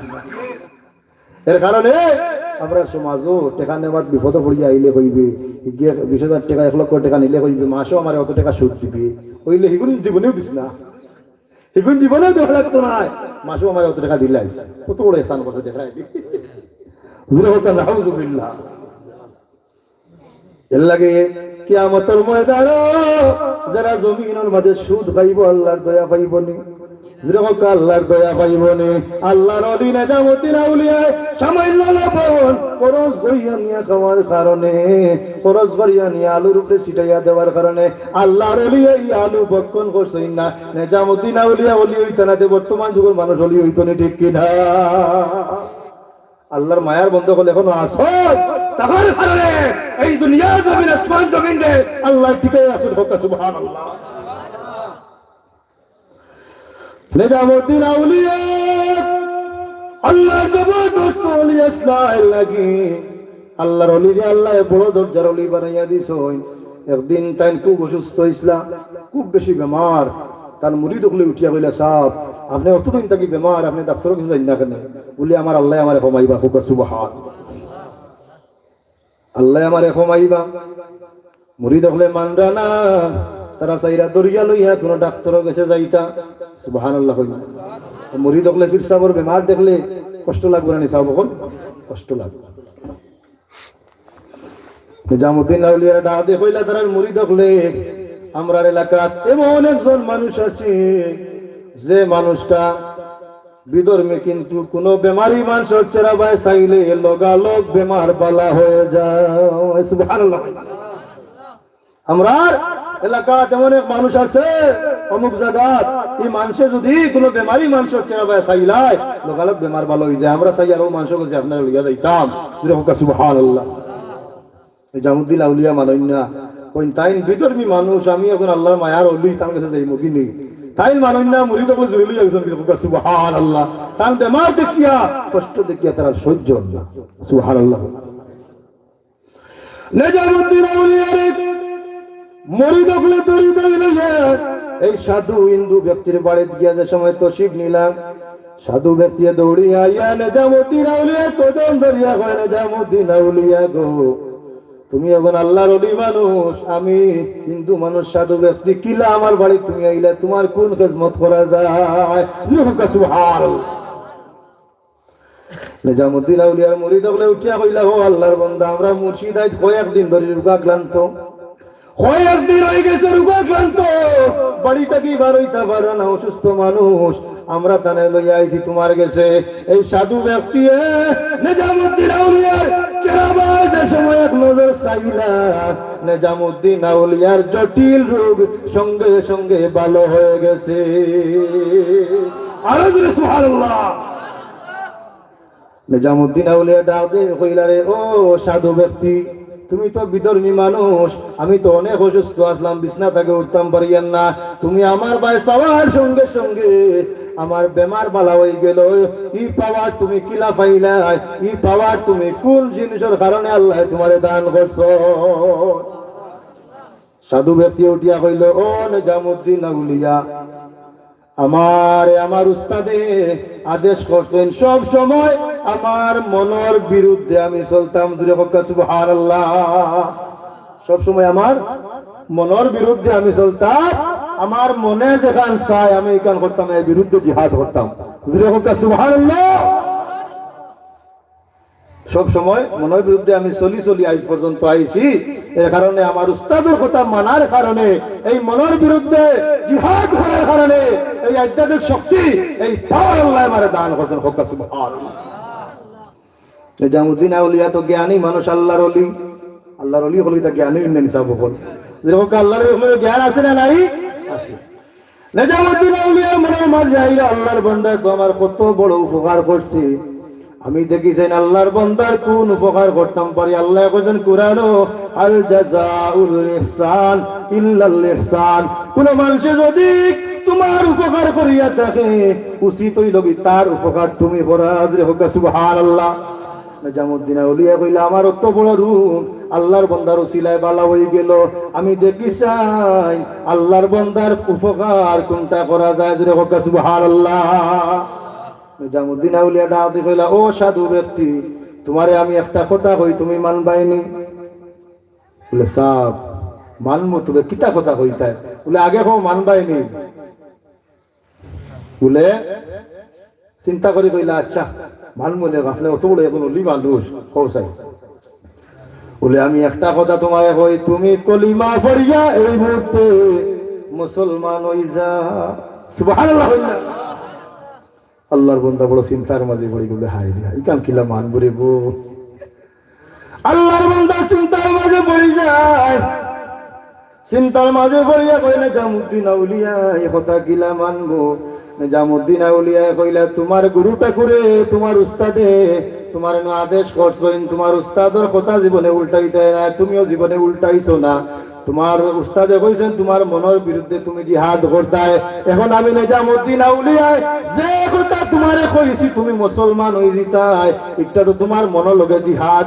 এর কারণে আমরার সমাজো টেকা নেওয়াত বিপদো পড়িয়া আইলে কইবে, ইগিয়ে বিশ হাজার টেকা, এক লক্ষ টেকা নিলে কইবে, "মাসো আমারে অত টেকা সুদ দিবে।" অইলে হিগুন জীবনেও দিস না, হিগুন জীবনেও দেওয়া লাগতো নায়, "মাসো আমারে অত টেকা দিলাইস।" কত বড় এহসান করছে, দেখাই দি। জোরে কউক্কা, নাউজুবিল্লাহ। এর লাগি কিয়ামতর ময়দানো যারা জমিনর মাঝে সুদ খাইবো, আল্লার দয়া পাইবো নি? জোরে কউক্কা, আল্লার দয়া পাইবো নি? আল্লার অলি নেজামুদ্দিন আউলিয়ায় সামান্য লবণ করজ করিয়া নিয়া খাওয়ার কারণে, করজ করিয়া নিয়া আলুর উপরে ছিটাইয়া দেওয়ার কারণে আল্লার অলিয়ে ই আলু ভক্ষণ করছইন না। নেজামুদ্দিন আউলিয়া অলি অইতা না তে বর্তমান যুগর মানুষ অলি অইতো নি, ঠিক কি না? আল্লার মায়ার বন্দা অকল এখনো আছইন, তারার কারণে এই দুনিয়া জমিন, আসমান জমিন রে আল্লায় টিকাইয়া রাখছইন। কউক্কা সুবহানাল্লাহ। নেজামুদ্দিন আউলিয়া, আল্লার জবরদস্ত অলি আছলা, এর লাগি আল্লার অলিরে আল্লায় বড় দরজার অলি বানাইয়া দিছইন। একদিন তাইন খুব অসুস্থ অইছলা, খুব বেশি বেমার। তান মুরিদ অকলে উঠিয়া কইলা, "সাব, আপনে অতদিন থাকি বেমার, আপনে ডাক্তরর গেছে যাইন না কেনে?" বুলে, "আমার আল্লায় আমারে কমাইবা।" কউক্কা সুবহান। আল্লায় আমারে কমাইবা। মুরিদ অকলে মানরা না, তারা চাইরা দরিয়া লইয়া কুনু ডাক্তরর গেছে যাইতা। সুবহানাল্লাহ কইবা। মুরিদ অকলে পীর সাবর বেমার দেখলে কষ্ট লাগবো না নি সাব অকল? কষ্ট লাগবো। নিজামুদ্দিন আউলিয়ারে ডাক দিয়া কইলা, তারার মুরিদ অকলে, আমরার এলাকাত এমন একজন মানুষ আছে, যে মানুষটা বিধর্মী, কিন্তু কুনু বেমারি মানষর চেহারা বায় চাইলে লগালগ বেমার বালা হয়ে যায়। সুবহানাল্লাহ। আমরার এলাকাত এমন এক মানুষ আছে, অমুক জাগাত, ই মানষে যুদি কুনু বেমারি মানষর চেহারা বায় চাইলায়, লগালগ বেমার বালা হয়ে যায়। আমরা চাইয়ার অউ মানষর গেছে আপনারে লইয়া যাইতাম। জোরে কউক্কা সুবহানাল্লাহ। নিজামুদ্দিন আউলিয়া মানইন না, কইন, "তাইন বিধর্মী মানুষ, আমি অখন আল্লার মায়ার অলি, তান গেছে যাইমু কি নি?" তাইন মানইন না, মুরিদ অকলে জুড়ি লইয়া গেছইন, কউক্কা সুবহানাল্লাহ। তান বেমার দেখিয়া, কষ্ট দেখিয়া তারার সহ্য অর না। সুবহানাল্লাহ। নিজামুদ্দিন আউলিয়ারে মুরিদ অকলে দৌড়ি দৌড়ি লইয়া এই সাধু হিন্দু ব্যক্তির বাড়িত গিয়া যে সময় তশরিফ নিলা, সাধু ব্যক্তিয়ে দৌড়ি আইয়া নিজামুদ্দিন আউলিয়ার কদম ধরিয়া কয়, "নিজামুদ্দিন আউলিয়া গো, তুমি অখন আল্লার অলি মানুষ, আমি হিন্দু মানুষ, সাধু ব্যক্তি, কিলা আমার বাড়িত তুমি আইলা, তুমার কুন খেদমত করা যায়?" জোরে কউক্কা সুবহানাল্লাহ। নিজামুদ্দিন আউলিয়ার মুরিদ অকলে উঠিয়া কইলা, "ও আল্লার বন্দা, আমরার মুর্শিদ আইজ কয়েকদিন ধরি রোগাক্রান্ত, কয়েকদিন অই গেছে রোগাক্রান্ত, বাড়ি থাকি বার অইতা পারে না, অসুস্থ মানুষ, আমরা তানে লইয়া আইছি তুমার গেছে।" এই সাধু ব্যক্তিয়ে নিজামুদ্দিন আউলিয়ার চেহারা বায় যে সময় এক নজর চাইলা, নিজামুদ্দিন আউলিয়ার জটিল রোগ সঙ্গে সঙ্গে ভালো হয়ে গেছে। আরো জোরে সুবহানাল্লাহ। নিজামুদ্দিন আউলিয়া ডাক দিয়া কইলা, "রে ও সাধু ব্যক্তি, তুমি তো বিধর্মী মানুষ, আমি তো অনেক অসুস্থ আছলাম, বিছনা থাকি উঠতাম পারিয়ার না, তুমি আমার বায় চাওয়ার সঙ্গে সঙ্গে আমার বেমার বালা অই গেল। ই পাওয়ার তুমি কিলা পাইলায়? ই পাওয়ার তুমি কুন জিনিসর কারণে আল্লায় তুমারে দান করছইন?" সাধু ব্যক্তি উঠিয়া কইল, "ও নিজামুদ্দিন আউলিয়া, আমারে আমার উস্তাদে আদেশ করছইন, সব সময় আমার মনর বিরুদ্ধে আমি চলতাম।" জোরে কউক্কা সুবহানাল্লাহ। সব সময় আমার মনর বিরুদ্ধে আমি চলতাম, আমার মনে যেখান চায় আমি ইখান করতাম, এর বিরুদ্ধে জিহাদ করতাম। জোরে কউক্কা সুবহানাল্লাহ। সব সময় মনর বিরুদ্ধে আমি চলি চলি আইজ পর্যন্ত আইছি। এর কারণে আমার উস্তাদর কথা মানার কারণে এই মনর বিরুদ্ধে জিহাদ করার কারণে এই আধ্যাত্মিক শক্তি, এই পাওয়ার আল্লায় আমারে দান করছইন। কউক্কা সুবহানাল্লাহ। নিজামুদ্দিন আউলিয়া তো জ্ঞানী মানুষ, আল্লার অলি। আল্লার অলি অকল ইতা জ্ঞানী অইন না নি সাব অকল? যেরকম আল্লার অলি অকলর জ্ঞান আছে না নাই? আছে। নিজামুদ্দিন আউলিয়া মনর মাঝে আইলা, "আল্লার বন্দা তো আমার কত বড় উপকার করছে, আমি দেখি চাইন আল্লার বন্দার কুন উপকার করতাম পারি।" আল্লায় কইছইন কুরআনো, "হাল জাযাউল ইহসান ইল্লাল ইহসান।" কোনো মানষে যদি তুমার উপকার করিয়া থাকে, উচিত অইলো গি তার উপকার তুমি করা। জোরে কউক্কা সুবহানাল্লাহ। নিজামুদ্দিন আউলিয়া কইলা, "আমার অত বড় রুগ, আল্লার বন্দার উছিলায় ভালা অইগেলো, আমি দেখি চাই আল্লার বন্দার উপকার কুনটা করা যায়।" জোরে কউক্কা সুবহানাল্লাহ। নিজামুদ্দিন আউলিয়া ডাক দি কইলা, "ও সাধু ব্যক্তি, তুমারে আমি একটা কথা কই, তুমি মানবায়নি?" বুলে, "সাব, মানমু, তবে কিতা কথা কইতায়?" বুলে, "আগে কও, মানবায়নি?" বুলে, চিন্তা করি কইলা, "আচ্ছা, মানমু নে, আপনে অত বড় একজন অলি মানুষ, কও চাই।" বুলে, "আমি একটা কথা তুমারে কই, তুমি কলিমা পড়িয়া এই মুহূর্তে মুসলমান অই যাও।" সুবহানাল্লাহ। আল্লার বন্দা বড় চিন্তার মাঝে পড়ি গেলো, "হায় রে, ইখান কিলা মানবো রে বা?" আল্লার বন্দা চিন্তার মাঝে পড়ি যায়, চিন্তার মাঝে পড়িয়া কয়, "নিজামুদ্দিন আউলিয়া, ই কথা কিলা মানমু?" নিজামুদ্দিন আউলিয়ায় কইলা, "তুমার গুরু ঠাকুরে, তুমার উস্তাদে তুমারে নু আদেশ করছইন, তুমার উস্তাদর কথা জীবনে উল্টাইতায় না, তুমিও জীবনে উল্টাইছো না।" তুমার উস্তাদে কইছইন, তুমার মনর বিরুদ্ধে তুমি জিহাদ করতায়। এখন আমি নিজামুদ্দিন আউলিয়ায় যে কথা তুমারে কইছি, তুমি মুসলমান অই যিতায়, ইটা তো তুমার মনর লগে জিহাদ।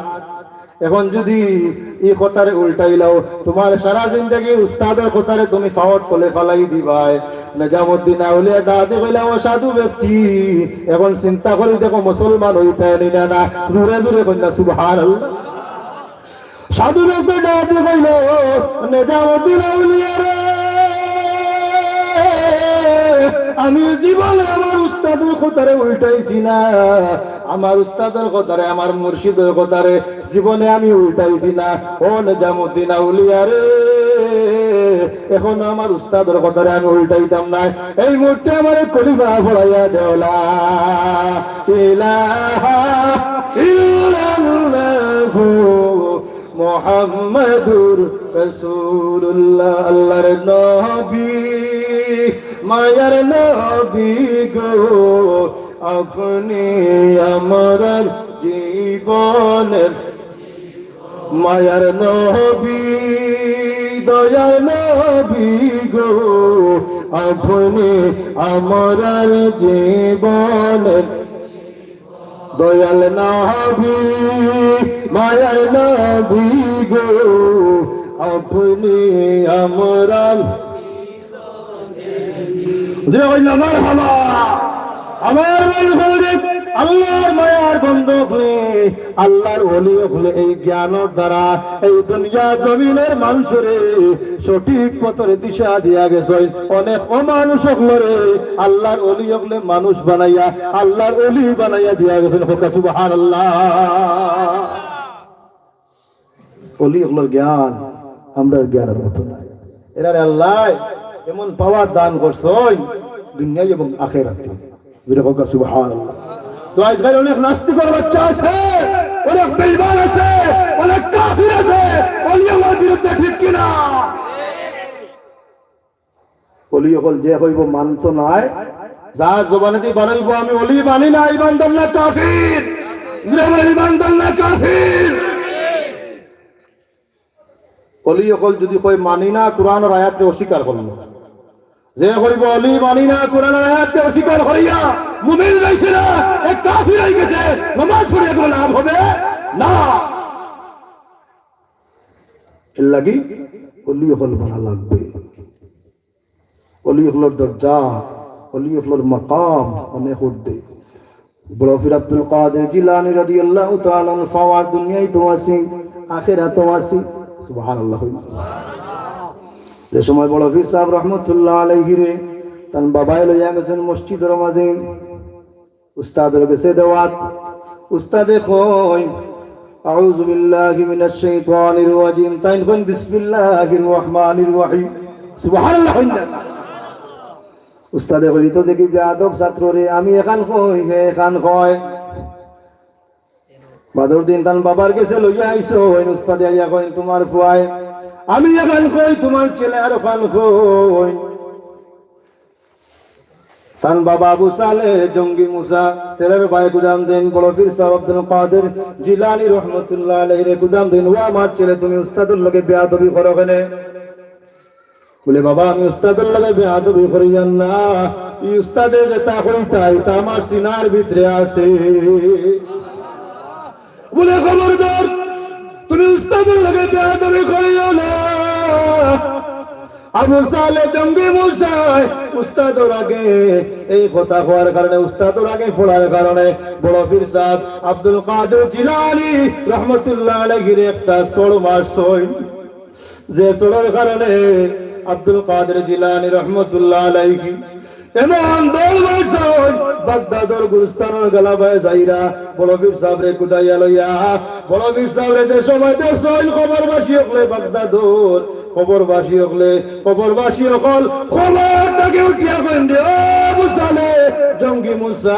এখন যুদি ই কথারে উল্টাইলাও, তুমার সারা জিন্দেগির উস্তাদর কথারে তুমি ফাওর তলে ফালাই দিবায়। নিজামুদ্দিন আউলিয়া ডাক দি কইলা, "ও সাধু ব্যক্তি, এখন চিন্তা করি দেখো, মুসলমান অইতায় নি না, না?" জোরে জোরে কইন না, সুবহানাল্লাহ। সাধু ব্যক্তি ডাক দি কইল, "নিজামুদ্দিন আউলিয়া রে, আমি জীবনে আমার উস্তাদর কথারে উল্টাইছি না, আমার উস্তাদর কথারে, আমার মুর্শিদর কথারে জীবনে আমি উল্টাইছি না। ও নিজামুদ্দিন আউলিয়া রে, এখনো আমার উস্তাদর কথারে আমি উল্টাইতাম না। এই মুহূর্তে আমারে কলিমা পড়াইয়া দেও, লা ইলাহা ইল্লাল্লাহু মুহাম্মাদুর রাসূলুল্লাহ।" আল্লার নবী, মায়ার নবী গো, আপনি আমরার জীবনের, মায়ার নবী, দয়ার নবী গো, আপনি আমরার জীবনের, দয়াল নবী, মায়ার নবী গো, আপনি আমরার, জোরে কইন না, মারহাবা। আমার বন্ধু, আল্লার মায়ার বন্ধু অকলে, আল্লার ওলি অকলে এই জ্ঞানর দ্বারা এই দুনিয়া জমিনর মানষরে সঠিক পথর দিশা দিয়া গেছইন। অনেক অমানুষ অকলরে আল্লার ওলি অকলে মানুষ বানাইয়া, আল্লার ওলি বানাইয়া দিয়া গেছইন। কউক্কা সুবহানাল্লাহ। ওলি অকলর জ্ঞান আমরার জ্ঞানর মতো নায়। এরারে আল্লায় এমন power দান করছইন দুনিয়ায় এবং আখেরাতে। জোরে কউক্কা সুবহানাল্লাহ। তো আজকাল অনেক নাস্তিকর বাচ্চা আছে, অনেক বেঈমান আছে, অনেক কাফির আছে, ওলি আমার বিরুদ্ধে, ঠিক কি না? ওলি অকল যে কইবো মানতো নায়, যার জবানেদি বারইবো আমি ওলি মানি না, ইমানদার না কাফির? জোরে বলেন, ইমানদার না কাফির? ওলি অকল যুদি কয় মানি না, কোরআনর আয়াতরে অস্বীকার করলো। যে কইবো ওলি মানি না, কোরআনর আয়াতরে অস্বীকার করিয়া মুমিন রইছে না, এ কাফির অই গেছে, নামাজ পড়িয়া কোনো লাভ হবে না। এর লাগি ওলি অকল মানা লাগবে। ওলি অকলর দরজা, ওলি অকলর মাকাম অনেক ঊর্ধ্বে। বড় পীর আব্দুল কাদের জিলানী রাদিয়াল্লাহু তাআলা আনহু পাওয়ার দুনিয়াত তো আছে, আখেরাতও আছে। সুবহানাল্লাহ। যে সময় বড় পীর সাহেব রহমতুল্লাহ আলাইহিরে তান বাবায় লইয়া গেছইন মসজিদর মাঝে, উস্তাদর গেছে দাওয়াত। উস্তাদে কইন, "আউযু বিল্লাহি মিনাশ শাইতানির রাজিম।" তাইন কইন, "বিসমিল্লাহির রহমানির রহিম।" সুবহানাল্লাহ কইন না। উস্তাদে কইন, "তো দেখি বেয়াদব ছাত্ররে, আমি এখান কই, হে এখান কয়।" বাদর দিন তান বাবার গেছে লইয়া আইছইন, উস্তাদে আইয়া কইন, "তুমার পুয়ায় আমি এখান কই, তুমার ছেলে আর ওখান কই।" তান বাবা আবু সালে জঙ্গি মুসা, ছেলের বায় গুদাম দেন, বড় পীর সাহেব আব্দুল কাদের জিলানী রহমতুল্লাহ আলাইহিরে গুদাম দেন, "ও আমার ছেলে, তুমি উস্তাদর লগে বেয়াদবি করো কেনে?" বলে, "বাবা, আমি উস্তাদর লগে বেয়াদবি করিয়ার না, ই উস্তাদে যেতা কইতা, ইতা আমার সিনার ভিতরে আছে।" বলে, "খবরদার, তুমি উস্তাদর লগে বেয়াদবি করিও না।" আবু সালে জঙ্গি মুসায় উস্তাদর আগে এই কথা কওয়ার কারণে, উস্তাদর আগে পড়ার কারণে বড় পীর সাব আব্দুল কাদের জিলানী রহমতুল্লাহ আলাইহির একটা চড় মারছইন। যে চড়র কারণে আব্দুল কাদের জিলানী রহমতুল্লাহ আলাইহি এমন দৌড় মারছইন, বাগদাদর গুলিস্তানর গালাবায় যাইরা বড় পীর সাবরে কুদাইয়া লইয়া, বড় পীর সাবরে যে সময় দেখছইন, কবরবাসী অকলে, বাগদাদর কবরবাসী অকলে, কবরবাসী অকল খবর থাকি উঠিয়া কইন রে, "ও মুসালে, জঙ্গি মুসা,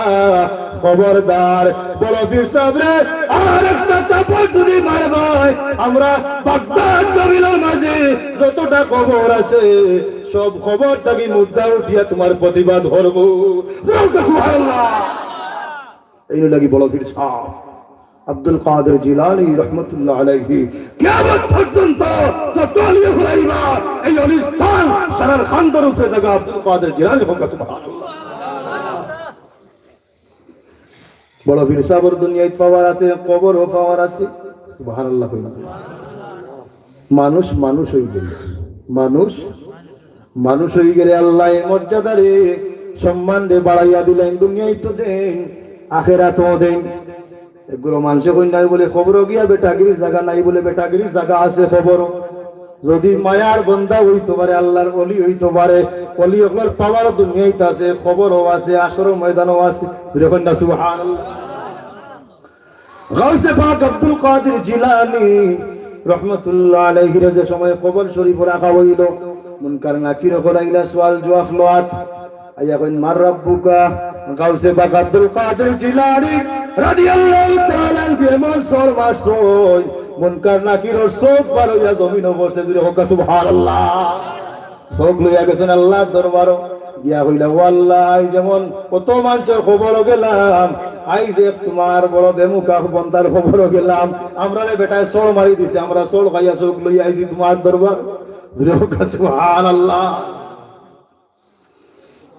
খবরদার, বড় পীর সাবরে আর একটা চাপড় যদি মারবায়, আমরা বাগদাদ জমিনর মাঝে যতটা কবর আছে, সব কবর থাকি মুর্দা উঠিয়া তুমার প্রতিবাদ করবো।" সুবহানাল্লাহ। এইন লাগি বড় পীর সাব আব্দুল কাদের জিলানী রহমতুল্লাহ আলাইহি কিয়ামত পর্যন্ত যত অলি ফুরাইবা, এই অলিস্তান সারার খান্দর উপরে জাগা আব্দুল কাদের জিলানী হক্কা। সুবহানাল্লাহ। বড় পীর সাবর দুনিয়াত পাওয়ার আছে, কবরও পাওয়ার আছে। সুবহানাল্লাহ কইন। মানুষ মানুষ অইগেলে, মানুষ মানুষ অইগেলে আল্লায় মর্যাদারে, সম্মানরে বাড়াইয়া দিলাইন, দুনিয়াত তো দেইন, আখেরাতও দেইন। এগুলো মানষে কইন না বলে, "কবরো গিয়া বেটাগিরির জাগা নাই?" বলে, "বেটাগিরির জাগা আছে কবরো।" যদি মায়ার বন্দা অইতো পারে, আল্লার অলি অইতো পারে, অলি অকলর পাওয়ার দুনিয়াত আছে, কবরও আছে, হাশরর ময়দানও আছে। জোরে কইন না সুবহানাল্লাহ। গাউসে পাক আব্দুল কাদের জিলানী রহমতুল্লাহ আলাইহিরে যে সময় কবর শরীফো রাখা অইলো, মুনকার নাকির অকল আইলা, সওয়াল জওয়াব লওয়াত। আইয়া কইন, "মান রাব্বুকা?" গাউসে পাক আব্দুল কাদের জিলানী রাদিয়াল্লাহু তাআলা আনহু এমন চড় মারছইন, মুনকার নাকিরর চউখ বার অইয়া জমিনো পড়ছে। জোরে হক্কা সুবহানাল্লাহ। চউখ লইয়া গেছইন আল্লার দরবারো, গিয়া কইলা, "ও আল্লাহ, আইজ যেমন কত মানষর কবরো গেলাম, আইজ এক তুমার বড় বেমুখা বন্দার কবরো গেলাম, আমরারে বেটায় চড় মারি দিছে, আমরা চড় খাইয়া চউখ লইয়া আইছি তুমার দরবার।" জোরে হক্কা সুবহানাল্লাহ।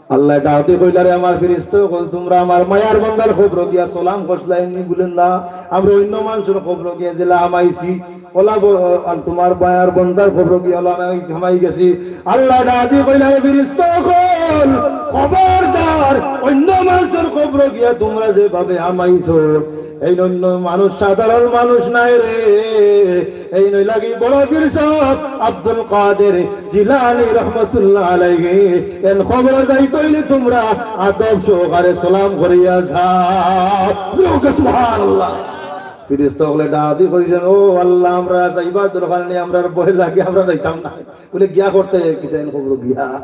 আল্লায় ডাক দি কইলা, "রে আমার ফিরিস্তা অকল, তুমরা আমার মায়ার বন্দার কবরো গিয়া সালাম করছিলায় নি?" বলে, "না, আমরা অইন্য মানষর কবরো গিয়া যেলা হামাইছি, অলা ব-, আর তুমার মায়ার বন্দার কবরো গিয়া অলা হামাই, হামাই গেছি।" আল্লায় ডাক দি কইলা, "রে ফিরিস্তা অকল, খবরদার, অইন্য মানষর কবরো গিয়া তুমরা যেভাবে হামাইছো, এইন অইন্য মানুষ, সাধারণ মানুষ নায় রে।" এইন লাগি বড় পীর সাব আব্দুল কাদের জিলানী রহমতুল্লাহ আলাইহি, এইন কবরো যাইতে অইলে তুমরা আদব সহকারে সালাম করিয়া যাও। জোরে হক্কা সুবহানাল্লাহ। ফিরিস্তা অকলে ডাক দি কইছইন, "ও আল্লাহ, আমরার যাইবার দরকার নাই, আমরার ভয় লাগে, আমরা যাইতাম না।" বলে, "গিয়া করতে কিতা এইন কবরো গিয়া?"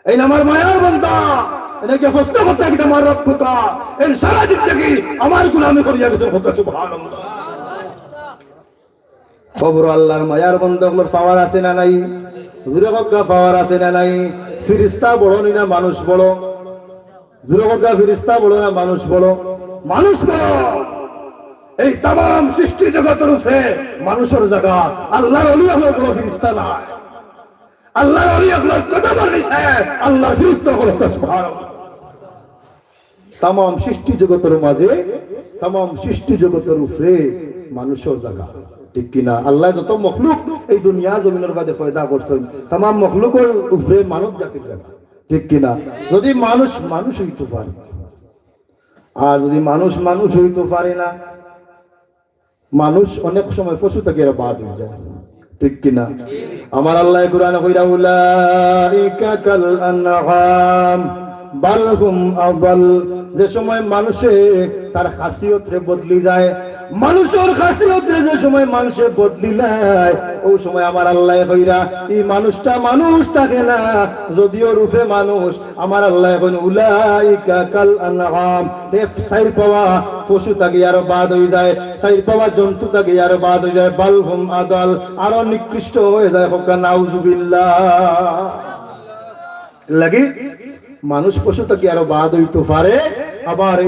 এইন আমার মায়ার বন্দা, এইন গিয়া প্রশ্ন করতে কিতা মান রাব্বুকা, এইন সারা জিন্দেগি আমার গোলামি করিয়া গেছে। হক্কা সুবহানাল্লাহ। কবরো আল্লার মায়ার বন্দা অকলর পাওয়ার আছে না নাই? জোরে হক্কা, পাওয়ার আছে না নাই? ফিরিস্তা বড় নি না মানুষ বড়? জোরে হক্কা, ফিরিস্তা বড় না মানুষ বড়? মানুষ বড়। এই তামাম সৃষ্টি জগতর উপরে মানুষর জাগা, আল্লার অলি অকলর বড় ফিরিস্তা নায়। আল্লার অলি অকলর কদমর নিচে আল্লার ফিরিস্তা অকল। সুবহানাল্লাহ। তামাম সৃষ্টি জগতর মাঝে, তামাম সৃষ্টি জগতর উপরে মানুষর জাগা, ঠিক কি না? আল্লায় যত মখলুক এই দুনিয়া জমিনর মাঝে পয়দা করছইন, তামাম মখলুকর উপরে মানব জাতির জাগা, ঠিক কি না? যদি মানুষ মানুষ অইতো পারে, আর যদি মানুষ মানুষ অইতো পারে না, মানুষ অনেক সময় পশু থাকি আরো বাদ অইযায়, ঠিক কি না? আমার আল্লায় কোরআনো কইরা, "উলাইকা কাল আনআম বাল হুম আদাল।" যে সময় মানষে তার খাসিয়তরে বদলি যায়, মানুষর খাসিয়তরে যে সময় মানষে বদলি যায়, অউ সময় আমার আল্লায় কইরা, ই মানুষটা মানুষ থাকে না, যদিও রূপে মানুষ, আমার আল্লায় কইন, "উলাইকা কাল আনআম।" তে চাইর পাওয়া পশু থাকি আরো বাদ অইযায়, চাইর পাওয়া জন্তু থাকি আরো বাদ অইযায়, "বাল হুম আদাল", আরো নিকৃষ্ট অইযায়। হক্কা নাউজুবিল্লাহ। লাগি মানুষ পশু থাকি আরো বাদ অইতো পারে, আবার